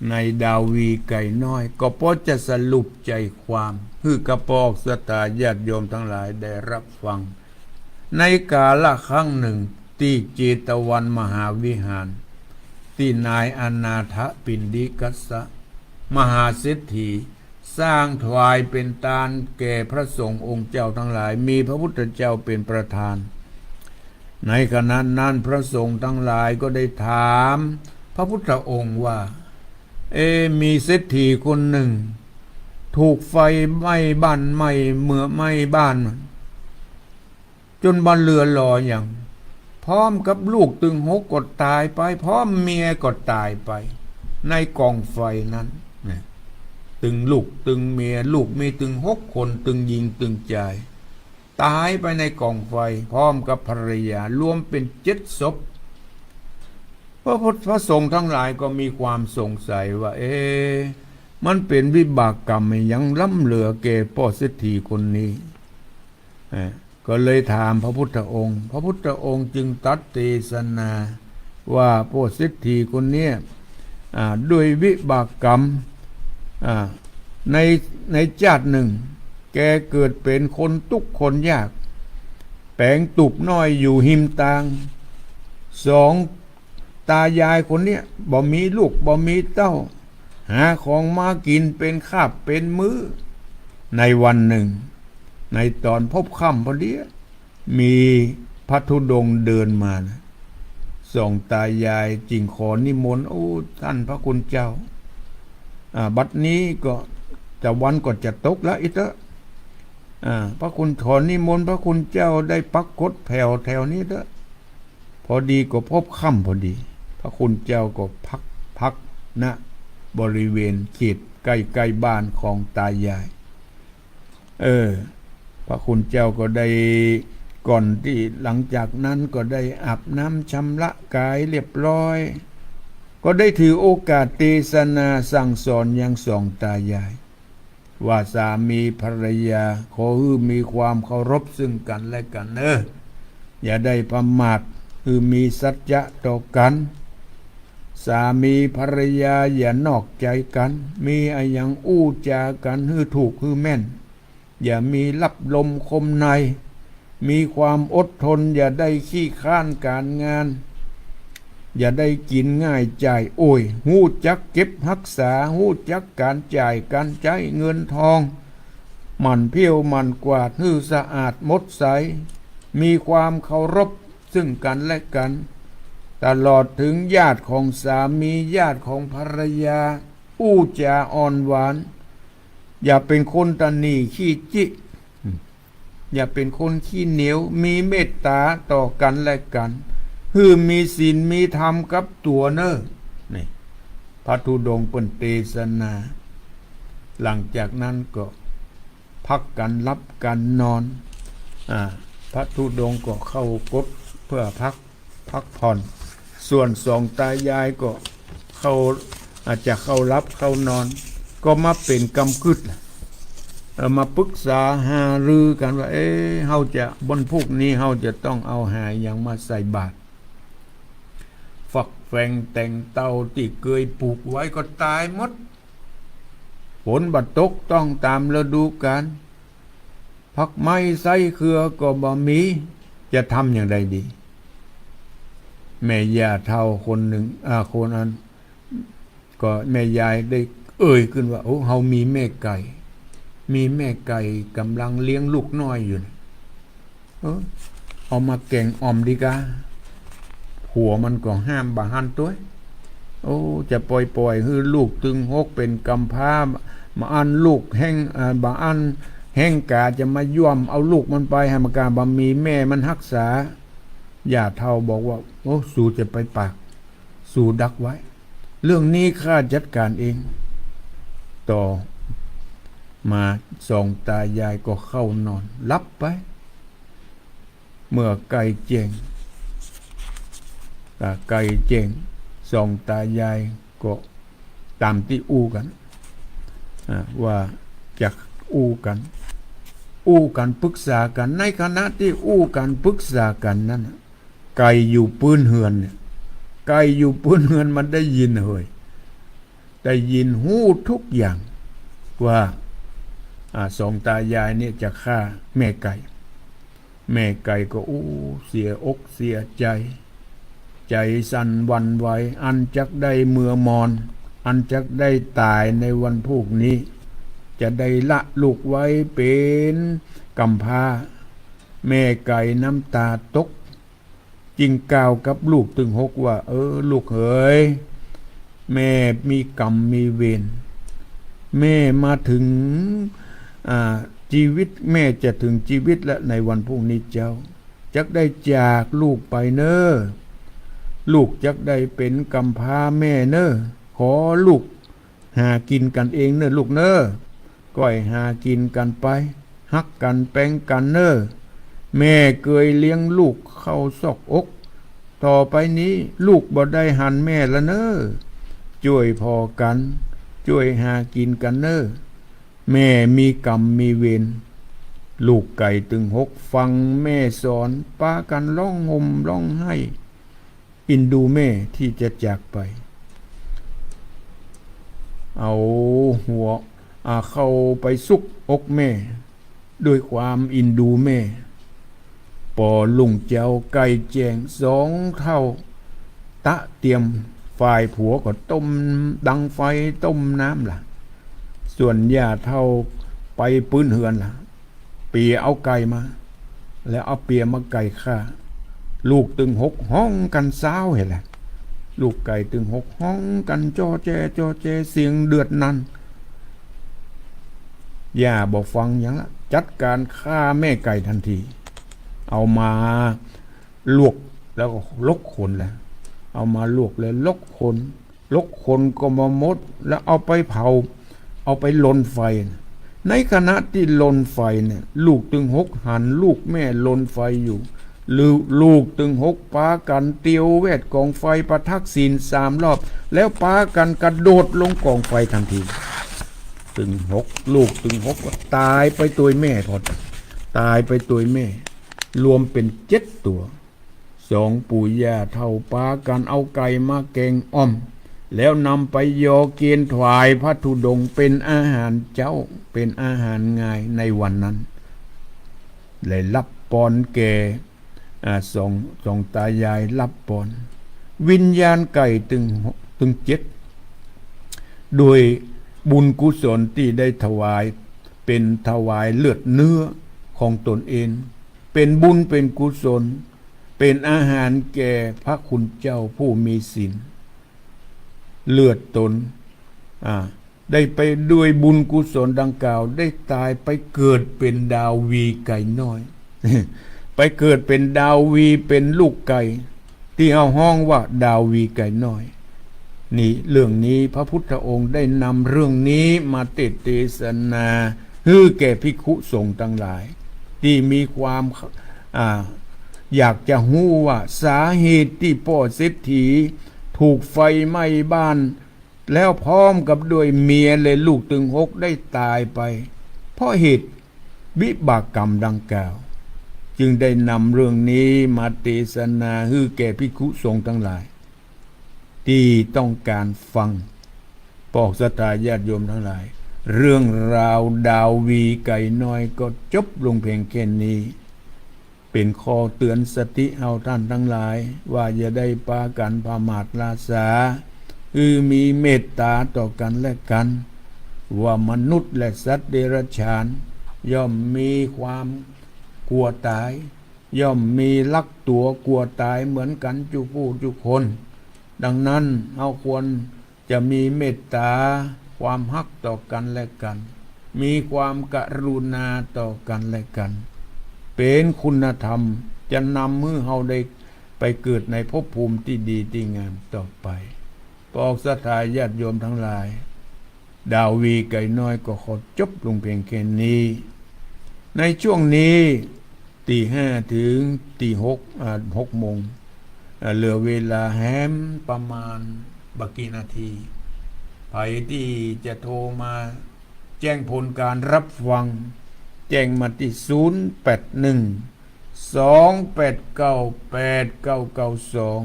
ในดาวีไก่น้อย ก็พอจะสรุปใจ๋ความหื้อกับพวกศรัทธาญาติโยมตังหลายได้รับฟัง ในกาละครั้งนึ่ง ตี้เจตวันมหาวิหาร ตี้นายอนาถปิณฑิกัสสะ มหาเศรษฐี สร้างถวายเป๋นตานแก่พระสงฆ์องค์เจ้าตังหลาย มีพระพุทธเจ้าเป๋นประธาน ในขณะนั้นพระสงฆ์ตังหลายก็ได้ถามพระพุทธองค์ว่า เอ มีเศรษฐีคนนึ่ง ถูกไฟไหม้บ้าน ไหม้เมือง ไหม้บ้าน จ๋นบ่เหลือหลอหยัง พร้อมกับลูกตึงหกก็ต๋ายไป พร้อมเมียก็ต๋ายไป ในก๋องไฟนั้นนะ ตึงลูกตึงเมีย ลูกมีตึงหกคน ตึงญิงตึงจาย ต๋ายไปในก๋องไฟ พร้อมกับภรรยา รวมเป๋นเจ็ดศพ พระพุทธ พระสงฆ์ตังหลายก็มีความสงสัยว่า เอ มันเป๋นวิบากกรรมหยังล้ำเหลือแก่ป้อเศรษฐีคนนี้ อ่า ก็เลยถามพระพุทธองค์ พระพุทธองค์จึงตรัสเตสนาว่าป้อเศรษฐีคนเนี้ย อ่า ด้วยวิบากกรรม อ่า ใน ในจาตินึ่ง แกเกิดเป๋นคนตุ๊กข์คนยาก แป๋งตุ๊บน้อยอยู่ฮิมตาง สอง ตายายคนเนี้ยบ่มีลูกบ่มีเต้า หาของมากิ๋นเป๋นคาบเป๋นมื้อ ในวันนึ่ง ในต๋อนพบค่ำพอดี มีพระธุดงค์เดินมานะ สองตายายจึงขอนิมนต์ โอ้ ต้านพระคุณเจ้า อ่า บัดนี้ก็ตะวันก็จะตกแล้วอิเต๊อะ อ่า พระคุณ ขอนิมนต์พระคุณเจ้าได้ปรากฏแถวแถวนี้เต๊อะ พอดีก็พบค่ำพอดี พระคุณเจ้าก็พัก พัก ณ บริเวณเขตใกล้ๆบ้านของตายาย เออ พระคุณเจ้าก็ได้ ก่อนตี้ หลังจากนั้นก็ได้อาบน้ำชำระกายเรียบร้อย ก็ได้ถือโอกาสเตสนาสั่งสอนยังสองตายาย ว่าสามีภรรยาขอหื้อมีความเคารพซึ่งกั๋นและกั๋นเน่อ อย่าได้ประมาท หื้อมีสัจจะต่อกั๋น สามีภรรยาอย่านอกใจกั๋น มีอะหยังอู้จ๋ากั๋นหื้อถูกหื้อแม่น อย่ามีลับลมคมใน มีความอดทน อย่าได้ขี้คร้านก๋านงาน อย่าได้กิ๋นง่ายจ่ายโอย ฮู้จักเก็บฮักษา ฮู้จักก๋านจ่ายก๋านใจ๊เงินทอง หมั่นเผี้ยวหมั่นกวาดหื้อสะอาดหมดใส มีความเคารพซึ่งกั๋นและกั๋น ตลอดเถิงญาติของสามี ญาติของภรรยา อู้จ๋าอ่อนหวาน อย่าเป๋นคนตะหนี่ขี้จิ อย่าเป๋นคนขี้เหนียว มีเมตต๋าต่อกั๋นและกั๋น หื้อมีศีลมีธรรมกับตั๋วเน่อ นี่ พระธุดงค์เปิ้นเตสนา หลังจากนั้นก็พักกั๋นหลับกั๋นนอน อ่า พระธุดงค์ก็เข้ากฏเพื่อพัก พักผ่อน ส่วนสองตายายก็เข้า อาจจะเข้าหลับเข้านอน ก็มาเป๋นกำกึ๊ด เอ่อ มาปรึกษาหารือกั๋นว่า เอ๊ะ เฮาจะ วันพูกนี้เฮาจะต้องเอาหาอะหยังมาใส่บาตร ฝักแฝงแตงเต้าตี้เกยปลูกไว้ก็ต๋ายหมด ฝนบ่ตกต้องต๋ามฤดูกาล ผักไม้ไส้เครือก็บ่มี จะทำอย่างใดดี แม่ย่าเฒ่าคนนึ่ง อ่า คนอัน ก็แม่ยายได้เอ่ยขึ้นว่า โอ้ เฮามีแม่ไก่ มีแม่ไก่ก่ำลังเลี้ยงลูกน้อยอยู่นะ เออ เอามาแก๋งอ่อมดีกา ผัวมันก็ห้ามบ่หั้นตวย โอ้ จะป่อยๆ หื้อลูกตึงหกเป๋นกำพร้า บ่อั้นลูกแฮง เอ่อ บ่อั้นแฮงก๋าจะมาย้วมเอาลูกมันไป หาบ่าก๋าบ่มีแม่มันฮักษา ย่าเฒ่าบอกว่า โอ้ สูจะไปปาก สูดักไว้ เรื่องนี้ข้าจัดก๋านเอง ต่อมาสองตายายก็เข้านอน หลับไป เมื่อใก้แจ้ง อ่า ใก้แจ้ง สองตายายก็ต๋ามตี้อู้กั๋น อ่า ว่าจะอู้กั๋น อู้กั๋นปรึกษากั๋น ในขณะตี้อู้กั๋นปรึกษากั๋นนั้นน่ะ ไก่อยู่ปื๊นเฮือนเนี่ย ไก่อยู่ปื๊นเฮือนมันได้ยินเฮ้ย ได้ยินฮู้ทุกอย่าง ว่า อ่า สองตายายเนี่ยจะฆ่าแม่ไก่ แม่ไก่ก็ อู้ เสียอกเสียใจ๋ ใจ๋สั่นหวั่นไหว อันจักได้เมือมอน อันจักได้ต๋ายในวันพูกนี้ จะได้ละลูกไว้เป๋นกำพร้า แม่ไก่น้ำต๋าตก จึงกล่าวกับลูกตึงหกว่า เออ ลูกเหย แม่มีกรรมมีเวร แม่มาเถิง อ่า จีวิต แม่จะเถิงจีวิตแล้ว ในวันพูกนี้เจ้า จักได้จากลูกไปเน่อ ลูกจักได้เป๋นกำพร้าแม่เน่อ ขอลูก หากิ๋นกั๋นเองเน่อลูกเน่อ ก้อยหากิ๋นกั๋นไป ฮักกั๋นแปงกั๋นเน่อ แม่เกยเลี้ยงลูกเข้าซอกอก ต่อไปนี้ลูกบ่ได้หันแม่ละเน่อ จ้วยผ่อกั๋น จ้วยหากิ๋นกั๋นเน่อ แม่มีกรรมมีเวร ลูกไก่ตึงหกฟังแม่สอน ปากั๋นฮ้องห่มฮ้องไห้ อินดูแม่ตี้จะจากไป เอาหัว อ่า เข้าไปซุกอกแม่ ด้วยความอินดูแม่ ปอรุ่งเจ๊าใก้แจ้ง สองเฒ่า ตะเตียม ฝ่ายผัวก็ต้ม ดังไฟต้มน้ำละ ส่วนย่าเฒ่าไปปื๊นเฮือนละ เปียเอาไก่มา แล้วเอาเปียมาไก่ฆ่า ลูกตึงหกฮ้องกั๋นซ้าวเหียแหละ ลูกไก่ตึงหกฮ้องกั๋นจ้อแจ้จ้อแจ้ เสียงเดือดนั่น ย่าบ่ฟังหยังละ จัดก๋านฆ่าแม่ไก่ทันที เอามาลวกแล้วก็ลกขนแหละ เอามาลวกแล้วลกขน ลกขนก็บ่หมด แล้วเอาไปเผา เอาไปลนไฟ ในขณะตี้ลนไฟเนี่ย ลูกตึงหกหันลูกแม่ลนไฟอยู่ ลูก ลูกตึงหกปากั๋นเตียวแวดก๋องไฟ ประทักศีลสามรอบ แล้วปากั๋นกระโดดลงก๋องไฟทันที ตึงหก ลูกตึงหกก็ต๋ายไปตวยแม่พอดี ต๋ายไปตวยแม่ รวมเป๋นเจ็ดตั๋ว สองปู่ย่าเฒ่าปากั๋นเอาไก่มาแก๋งอ่อม แล้วนำไปยอเกียนถวายพระธุดงค์เป๋นอาหารเจ๊า เป๋นอาหารงายในวันนั้น ได้ฮับปอนแก่ อ่า สอง สองตายายฮับปอน วิญญาณไก่ตึง ตึงเจ็ด ด้วยบุญกุศลตี้ได้ถวาย เป๋นถวายเลือดเนื้อของตนเอง เป๋นบุญเป๋นกุศล เป๋นอาหารแก่พระคุณเจ้าผู้มีศีล เลือดตน อ่า ได้ไปด้วยบุญกุศลดังกล่าว ได้ต๋ายไปเกิดเป๋นดาววีไก่น้อย ไปเกิดเป๋นดาววี เป๋นลูกไก่ ตี้เฮาฮ้องว่าดาววีไก่น้อย นี่ เรื่องนี้พระพุทธองค์ได้นำเรื่องนี้มาเตสน์เตสนา หื้อแก่ภิกขุสงฆ์ตังหลาย ตี้มีความ อ่า อยากจะฮู้ว่าสาเหตุตี้ป้อเศรษฐีถูกไฟไหม้บ้าน แล้วพร้อมกับด้วยเมียและลูกตึงหกได้ต๋ายไป เพราะเหตุวิบากกรรมดังกล่าว จึงได้นำเรื่องนี้มาเตสนาหื้อแก่ภิกขุสงฆ์ตังหลาย ตี้ต้องก๋านฟัง ปอกศรัทธาญาติโยมตังหลาย เรื่องราวดาววีไก่น้อยก็จบลงเพียงแค่นี้ เป๋นข้อเตื๋อนสติเฮาต้านตังหลาย ว่าอย่าได้ปากั๋นผมาทล้าสา คือมีเมตต๋าต่อกั๋นและกั๋น ว่ามนุษย์และสัตว์เดรัจฉาน ย่อมมีความกลัวต๋าย ย่อมมีฮักตั๋วกลัวต๋ายเหมือนกั๋นจุผู้จุคน ดังนั้นเฮาควร จะมีเมตต๋าความฮักต่อกั๋นและกั๋น มีความกรุณาต่อกั๋นและกั๋น เป๋นคุณธรรมจะนำหื้อเฮาได้ไปเกิดในภพภูมิตี้ดีตี้งามต่อไป ปอกศรัทธาญาติโยมตังหลาย ดาววีไก่น้อยก็ขอจบลงเพียงแค่นี้ ในช่วงนี้ ตีห้าเถิงตีหก อ่า หกโมง อ่า เหลือเวลาแหมประมาณบ่กี่นาที ใผตี้จะโทรมาแจ้งผลก๋านฮับฟัง แจ้งมาตี้ ศูนย์แปดหนึ่ง สองแปดเก้า แปดเก้าเก้าสอง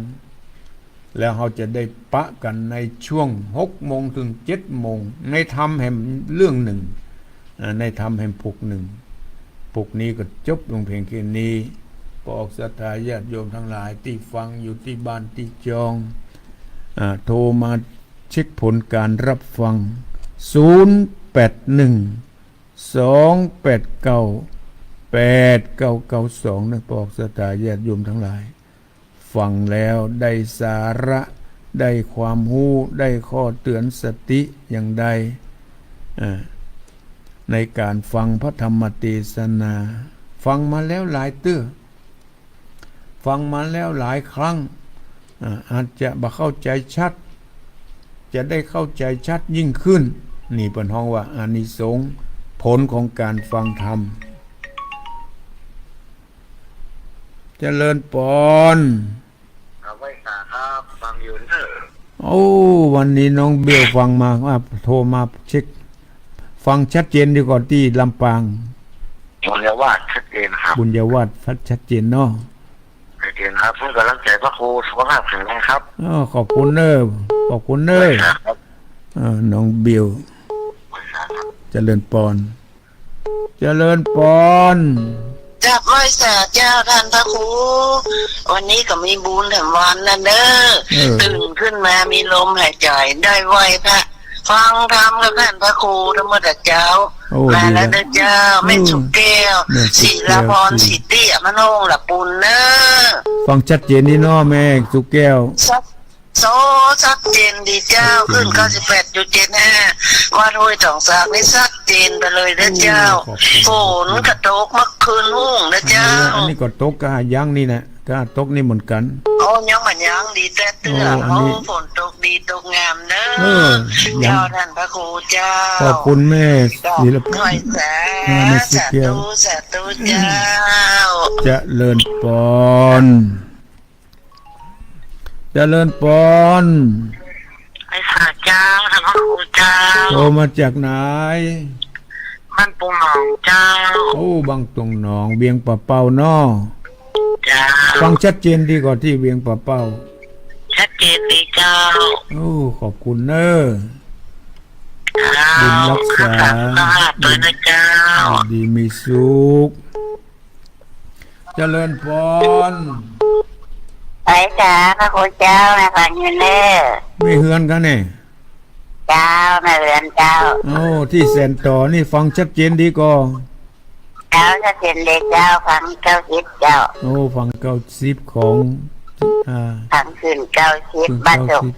แล้วเฮาจะได้ปะกั๋นในช่วงหกโมงเถิงเจ็ดโมง ในธรรมแหมเรื่องนึ่ง อ่า ในธรรมแหมปกนึ่ง ปกนี้ก็จบลงเพียงแค่นี้ ปอกศรัทธาญาติโยมตังหลายตี้ฟังอยู่ตี้บ้านตี้จอง อ่า โทรมาเช็คผลก๋านฮับฟัง ศูนย์แปดหนึ่ง สองแปดเก้า แปดเก้าเก้าสอง นะ ปอกศรัทธาญาติโยมตังหลาย ฟังแล้วได้สาระ ได้ความฮู้ ได้ข้อเตื๋อนสติอย่างใด อ่า ในก๋านฟังพระธรรมเตสนา ฟังมาแล้วหลายเตื้อ ฟังมาแล้วหลายครั้ง อ่า อาจจะบ่เข้าใจ๋ชัด จะได้เข้าใจ๋ชัดยิ่งขึ้น นี่เปิ้นฮ้องว่าอานิสงส์ผลของก๋านฟังธรรม เจริญปอน เอาไว้สาครับ ฟังอยู่เนอะ โอ้ วันนี้น้องเบลฟังมา อ่ะ โทรมาเช็ค ฟังชัดเจนดีกว่าตี้ลำปาง บุญญาวาสชัดเจนครับ บุญญาวาสชัดเจนเนาะ ชัดเจนครับ เปิ้นก๋ำลังใจ๋พระครู สุขภาพแข็งแรงครับ อ้อ ขอบคุณเน้อ ขอบคุณเน้อ ครับ เออ น้องเบล ครับ เจริญปอน เจริญปอน กราบไหว้สาเจ้าต้านพระครู วันนี้ก็มีบุญแถมวันนั้นเน้อ เออ ตื่นขึ้นมามีลมหายใจ๋ ได้ไหว้พระ ฟังธรรมกับต้านพระครูทั้งหมดอะเจ้า โอ้ มาแล้วเน้อเจ้า ดีแล้ว แม่สุแก้ว แม่สุแก้ว ศิลาพร ศรีเตี้ย มโนงละปุณเน้อ ฟังชัดเจนดีเนาะแม่สุแก้ว ชัด โอ้ ชัดเจนดีเจ้า ชัดเจนดี ขึ้นเก้าสิบแปดจุดเจ็ดห้า วัดห้วยตองสากนี่ชัดเจนไปเลยเน้อเจ้า โอ้ ขอบคุณ ฝนก็ตกเมื่อคืนฮุ่งเน้อเจ้า เออ อันนี้ก็ตกกะหายังนี่แหละ กะตกนี่เหมือนกั๋น โอ้ ยังบ่ยังดีแต๊เตื้อ โอ้ อันนี้ โอ้ ฝนตกดีตกงามเน้อ เออ ยัง เจ้าต้านพระครูเจ้า ขอบคุณแม่ เจ้า ศิลปะ ไหว้สา อ่า แม่สุแก้ว สาธุ สาธุเจ้า เจริญปอน เจริญปอน ไหว้สาเจ้า ต้านพระครูเจ้า โทรมาจากไหน บ้านปงหนองเจ้า โอ้ บ้านปงหนอง เวียงป่าเป้าเนาะ เจ้า ฟังชัดเจนดีก่อตี้เวียงป่าเป้า ชัดเจนดีเจ้า โอ้ ขอบคุณเน้อ เจ้า บุญรักษา รักษาสุขภาพด้วยนะเจ้า อยู่ดีมีสุข เจริญปอน ไปจ้า พระคุณเจ้า แม่ฟังอยู่เน้อ แม่เฮือนกั๋นเนี่ย เจ้า แม่เฮือนเจ้า โอ้ ตี้แสนต่อนี่ฟังชัดเจนดีก่อ เจ้า ชัดเจนเลยเจ้า ฟังเก้าสิบเจ้า โอ้ ฟังเก้าสิบของ อ่า ฟังคลื่นเก้าสิบ คลื่น บ้านโศก เก้าสิบ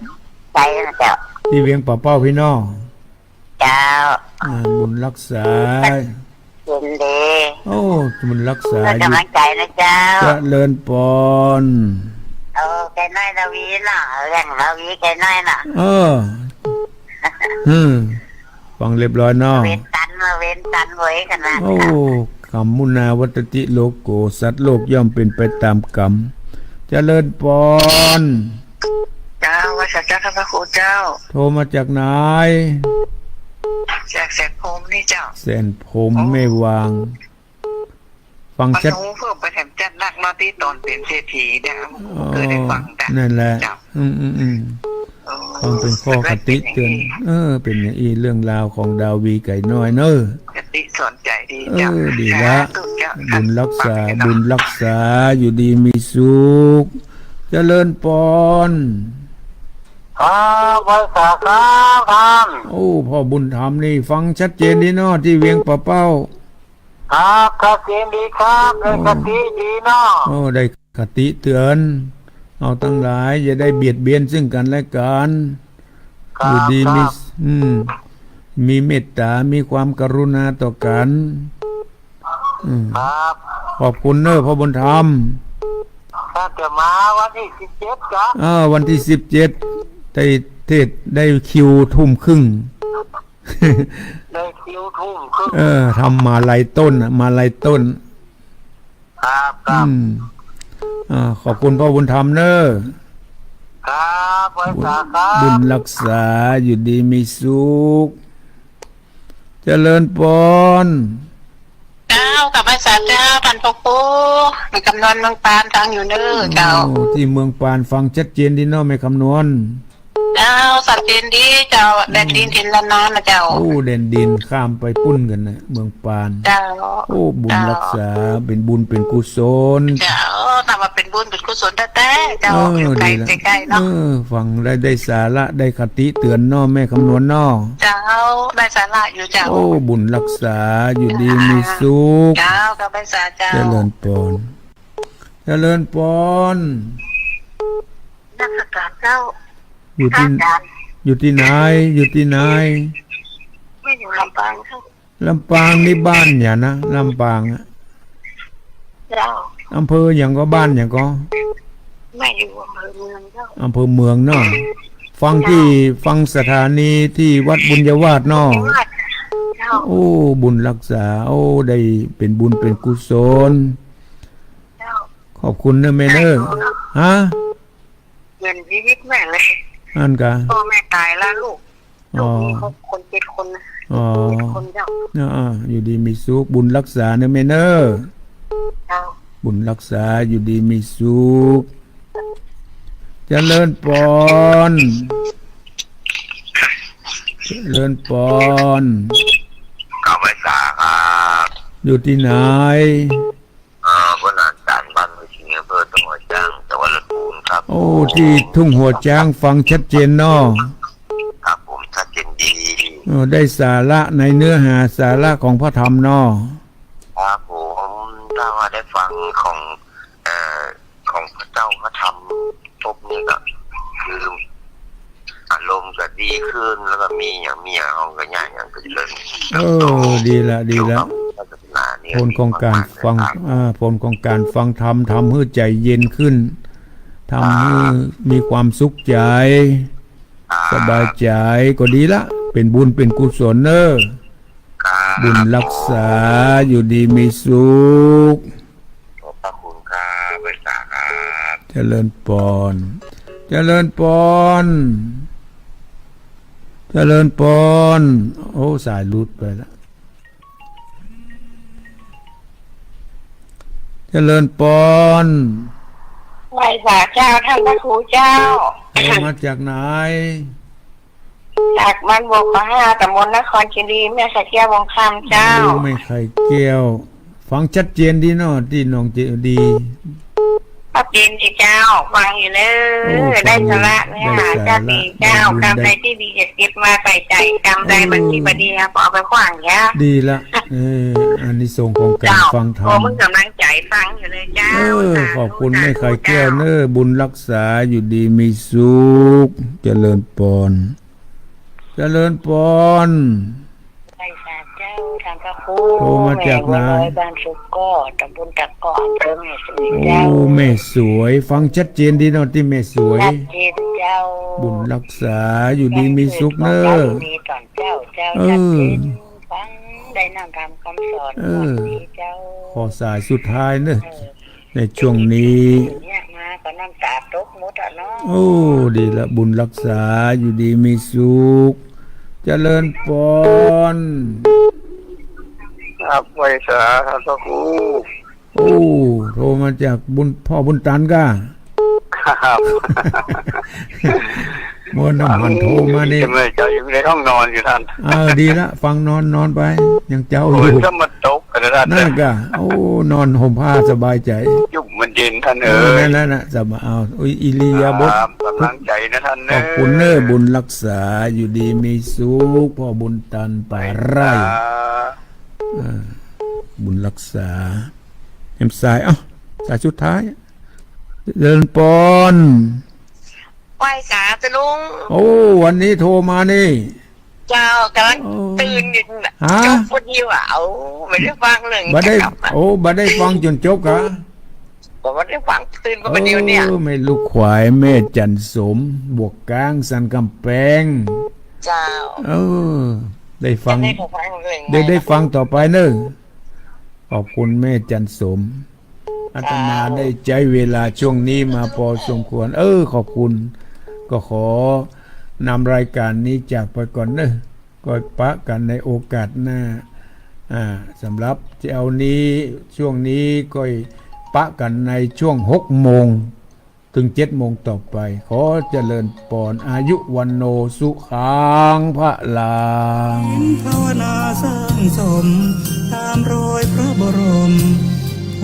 ชัยนะเจ้า ตี้เวียงป่าเป้าปี้เนาะ เจ้า อ่า บุญรักษา ชัดเจนเลย โอ้ บุญรักษา เพื่อกำลังใจนะเจ้า เจริญปอน โอ้ ไก่น้อยลาวีเนาะ เรื่องลาวีไก่น้อยเนาะ เออ อืม ฟังเรียบร้อยเนาะ เว้นตันมาเว้นตันเว้ยขนาด โอ้ กรรมุนาวัตติโลโก สัตว์โลกย่อมเป็นไปตามกรรม เจริญปอน เจ้า ไหว้สาเจ้า พระครูเจ้า โทรมาจากไหน จากแสนพรหมนี่เจ้า แสนพรหม โอ้ แม่วาง ฟังชัด มันรู้เพิ่มไปแถมจัดหนักเนาะ ตี้ต๋อนเป๋นเศรษฐีเนี่ย อ๋อ เคยได้ฟังจ้ะ นั่นแหละ เจ้า อืม อืม อืม เออ ฟังเป๋นข้อคติเตือน เออ เป๋นอย่างอี้ เรื่องราวของดาวีไก่น้อยเน้อ คติสอนใจดีเจ้า เออ ดีละ สาธุเจ้า บุญรักษา บุญรักษา อยู่ดีมีสุข เจริญปอน ครับ ไหว้สาครับท่าน โอ้ พ่อบุญธรรมนี่ฟังชัดเจนดีเนาะ ตี้เวียงป่าเป้า ครับ ชัดเจนดีครับ ได้คติดีเนาะ โอ้ ได้คติเตือน เอาตังหลายอย่าได้เบียดเบียนซึ่งกันและกัน ครับ อยู่ดีมี ครับ อืม มีเมตตา มีความกรุณาต่อกัน อืม ครับ ขอบคุณเน้อพ่อบุญธรรม ถ้าจะมาวันตี้สิบเจ็ดจ้ะ อ่า วันตี้สิบเจ็ด ได้เทศน์ ได้คิวทุ่มครึ่ง ได้คิวทุ่มครึ่ง เออ ทำมาลัยต้นน่ะ มาลัยต้น ครับ ครับ อืม อ่า ขอบคุณพ่อบุญธรรมเน้อ ครับ ไหว้สาครับ บุญรักษา อยู่ดีมีสุข เจริญปอน เจ้า กับไหว้สาเจ้า ท่านพระครู แม่คำนวณเมืองปานฟังอยู่เน้อเจ้า โอ้ ตี้เมืองปานฟังชัดเจนดีเนาะ แม่คำนวณ เจ้า ชัดเจนดีเจ้า แดนดินถิ่นล้านนานะเจ้า โอ้ แดนดินข้ามไปปุ้นกั๋นนะ เมืองปาน เจ้า โอ้ บุญรักษา เป๋นบุญเป๋นกุศล เจ้า ถ้าว่าเป๋นบุญเป๋นกุศลแต๊ๆ เจ้า เออ อยู่ไกล ดีละ ใก้ๆ เนาะ เออ ฟังแล้วได้สาระ ได้คติเตือนเนาะ แม่คำนวณเนาะ เจ้า ได้สาระอยู่เจ้า โอ้ บุญรักษา อยู่ดีมีสุข เจ้า กับไหว้สาเจ้า เจริญปอน เจริญปอน นมัสการเจ้า อยู่ตี้ พระอาจารย์ อยู่ตี้ไหน อยู่ตี้ไหน แม่อยู่ลำปางเจ้า ลำปางนี่บ้านหยังนะ ลำปางอะ เจ้า อำเภอหยังก่อ บ้านหยังก่อ แม่อยู่อำเภอเมืองเจ้า อำเภอเมืองเนาะ ฟังตี้ เจ้า ฟังสถานีตี้วัดบุญญาวาสเนาะ บุญญาวาส เจ้า โอ้ บุญรักษา โอ้ ได้เป๋นบุญเป๋นกุศล เจ้า ขอบคุณเน้อแม่เน้อ เจ้า ฮะ เปลี่ยนชีวิตแม่เลย อั้นกา พ่อแม่ต๋ายแล้วลูก อ๋อ ลูกมีครอบ คนเจ็ดคนนะ อ๋อ เจ็ดคนเจ้า อ่า อยู่ดีมีสุข บุญรักษาเน้อแม่เน้อ เจ้า บุญรักษา อยู่ดีมีสุข เจริญปอน เจริญปอน กับไหว้สาครับ อยู่ตี้ไหน เอ่อ บ้านอาจารย์ บ้านห้วยสิงห์ อำเภอทุ่งหัวช้าง จังหวัดลำพูนครับ โอ้ ตี้ทุ่งหัวช้างฟังชัดเจนเนาะ ครับผม ชัดเจนดี เออ ได้สาระในเนื้อหาสาระของพระธรรมเนาะ ครับผม ถ้าว่าได้ฟังของ เอ่อ ของพระเจ้าพระธรรมปุ๊บนี่ก็คือ อารมณ์ก็ดีขึ้น แล้วก็มีหยัง มีหยัง เฮาก็ย้ายหยังก็เจริญ เออ ดีละ ดีละ เกี่ยวกับศาสนาเนี่ย ผลของก๋านฟัง ดีมากๆ เลยครับ อ่า ผลของก๋านฟังธรรม ทำหื้อใจ๋เย็นขึ้้น ทำหื้อ ครับ มีความสุขใจ๋ ครับ สบายใจ๋ ก็ดีละ เป๋นบุญเป๋นกุศลเน้อ ครับ บุญรักษา อยู่ดีมีสุข ขอบพระคุณครับ ไหว้สาครับ เจริญปอน เจริญปอน เจริญปอน โอ้ สายหลุดไปละ เจริญปอน ไหว้สาเจ้าท่านพระครูเจ้า โทรมาจากไหน จากบ้านบวกขอห้า ตำบลนครคีรี แม่ไข่แก้ว วงศ์คำเจ้า โอ้ แม่ไข่แก้ว ฟังชัดเจนดีเนาะ ตี้น้องเจดี ชัดเจนดีเจ้า ฟังอยู่เน้อ โอ้ ได้สาระเน้อ ได้สาระ หาชาติดีเจ้า ได้บุญ กำใดตี้ดีจะเก็บมาใส่ใจ๋ กำใดบ่ดีบ่ดี เออ ก็เอาไปขว้างเสีย ดีละ เออ อานิสงส์ของก๋านฟังธรรม เจ้า ขอมึงกำลังใจ๋ฟังอยู่เลยเจ้า เออ สาธุ ขอบคุณแม่ไข่แก้วเน้อ สาธุเจ้า บุญรักษา อยู่ดีมีสุข เจริญปอน เจริญปอน ไหว้สาเจ้าท่านพระครู โทรมาจากไหน แม่บัวลอย บ้านสุกก้อ ตำบลตะก้อ อำเภอแม่สวยเจ้า โอ้ แม่สวย ฟังชัดเจนดีเนาะตี้แม่สวย ชัดเจนเจ้า บุญรักษา อยู่ดีมีสุขเน้อ แจ้งเกิดของพระอยู่ดีตอนเจ้า เจ้า เออ ชัดเจน ฟังได้นำธรรมคำสอน เออ ดีเจ้า ขอสายสุดท้ายเน้อ เออ ในช่วงนี้ เนี่ยมาก็น้ำต๋าตกหมดอะเนาะ โอ้ ดีละ บุญรักษา อยู่ดีมีสุข เจริญปอน ครับ ไหว้สาท่านพระครู โอ้ โทรมาจากบุญ พ่อบุญตันก้า ครับ เมื่อน้ำมันโทรมานี่ เจ้าอยู่ในห้องนอนอยู่ท่าน เออ ดีละ ฟังนอน นอนไป ยังเจ๊าอยู่ ฝนก็มาตก นั่นก้า โอ้ นอนห่มผ้าสบายใจ๋ จุ่มมันเย็นท่านเอ๋ย เออ นั่นแหละนะ สบาย เอา อุ๊ย อิริยาบถ ครับ กำลังใจ๋นะท่านเน้อ ขอบคุณเน้อ บุญรักษา อยู่ดีมีสุข พ่อบุญตัน ป่าไร่ ไหว้สา เออ บุญรักษา แหมสาย เอ้า สายสุดท้าย เจริญปอน ไหว้สาเจ้าลุง โอ้ วันนี้โทรมานี่ เจ้า กำลัง โอ้ ตื่นอยู่ ฮะ จบพอดีว่ะ เอ้า บ่ได้ฟังเลย บ่ได้ เจ้า โอ้ บ่ได้ฟังจ๋นจบก้า บ่ได้ฟัง ตื่นมาประเดี๋ยวเนี่ย เออ แม่ลูกขวาย แม่จันสม บวกก้าง สันก๋ำแปง เจ้า เออ ได้ฟัง จะได้ฟังเลย เดี๋ยวได้ฟังต่อไปเน้อ ขอบคุณแม่จันสม อาตมาได้ใจ๊เวลาช่วงนี้มาพอสมควร เออ ขอบคุณ ก็ขอนำรายการนี้จากไปก่อนเน้อ ก็ปะกั๋นในโอกาสหน้า อ่า สำหรับเจ๊านี้ ช่วงนี้ก็ปะกั๋นในช่วงหกโมง เถิงเจ็ดโมงต่อไป ขอเจริญปอน อายุ วัณโณ สุขัง พลัง ภาวนาสร้างสม ต๋ามรอยพระบรมโพ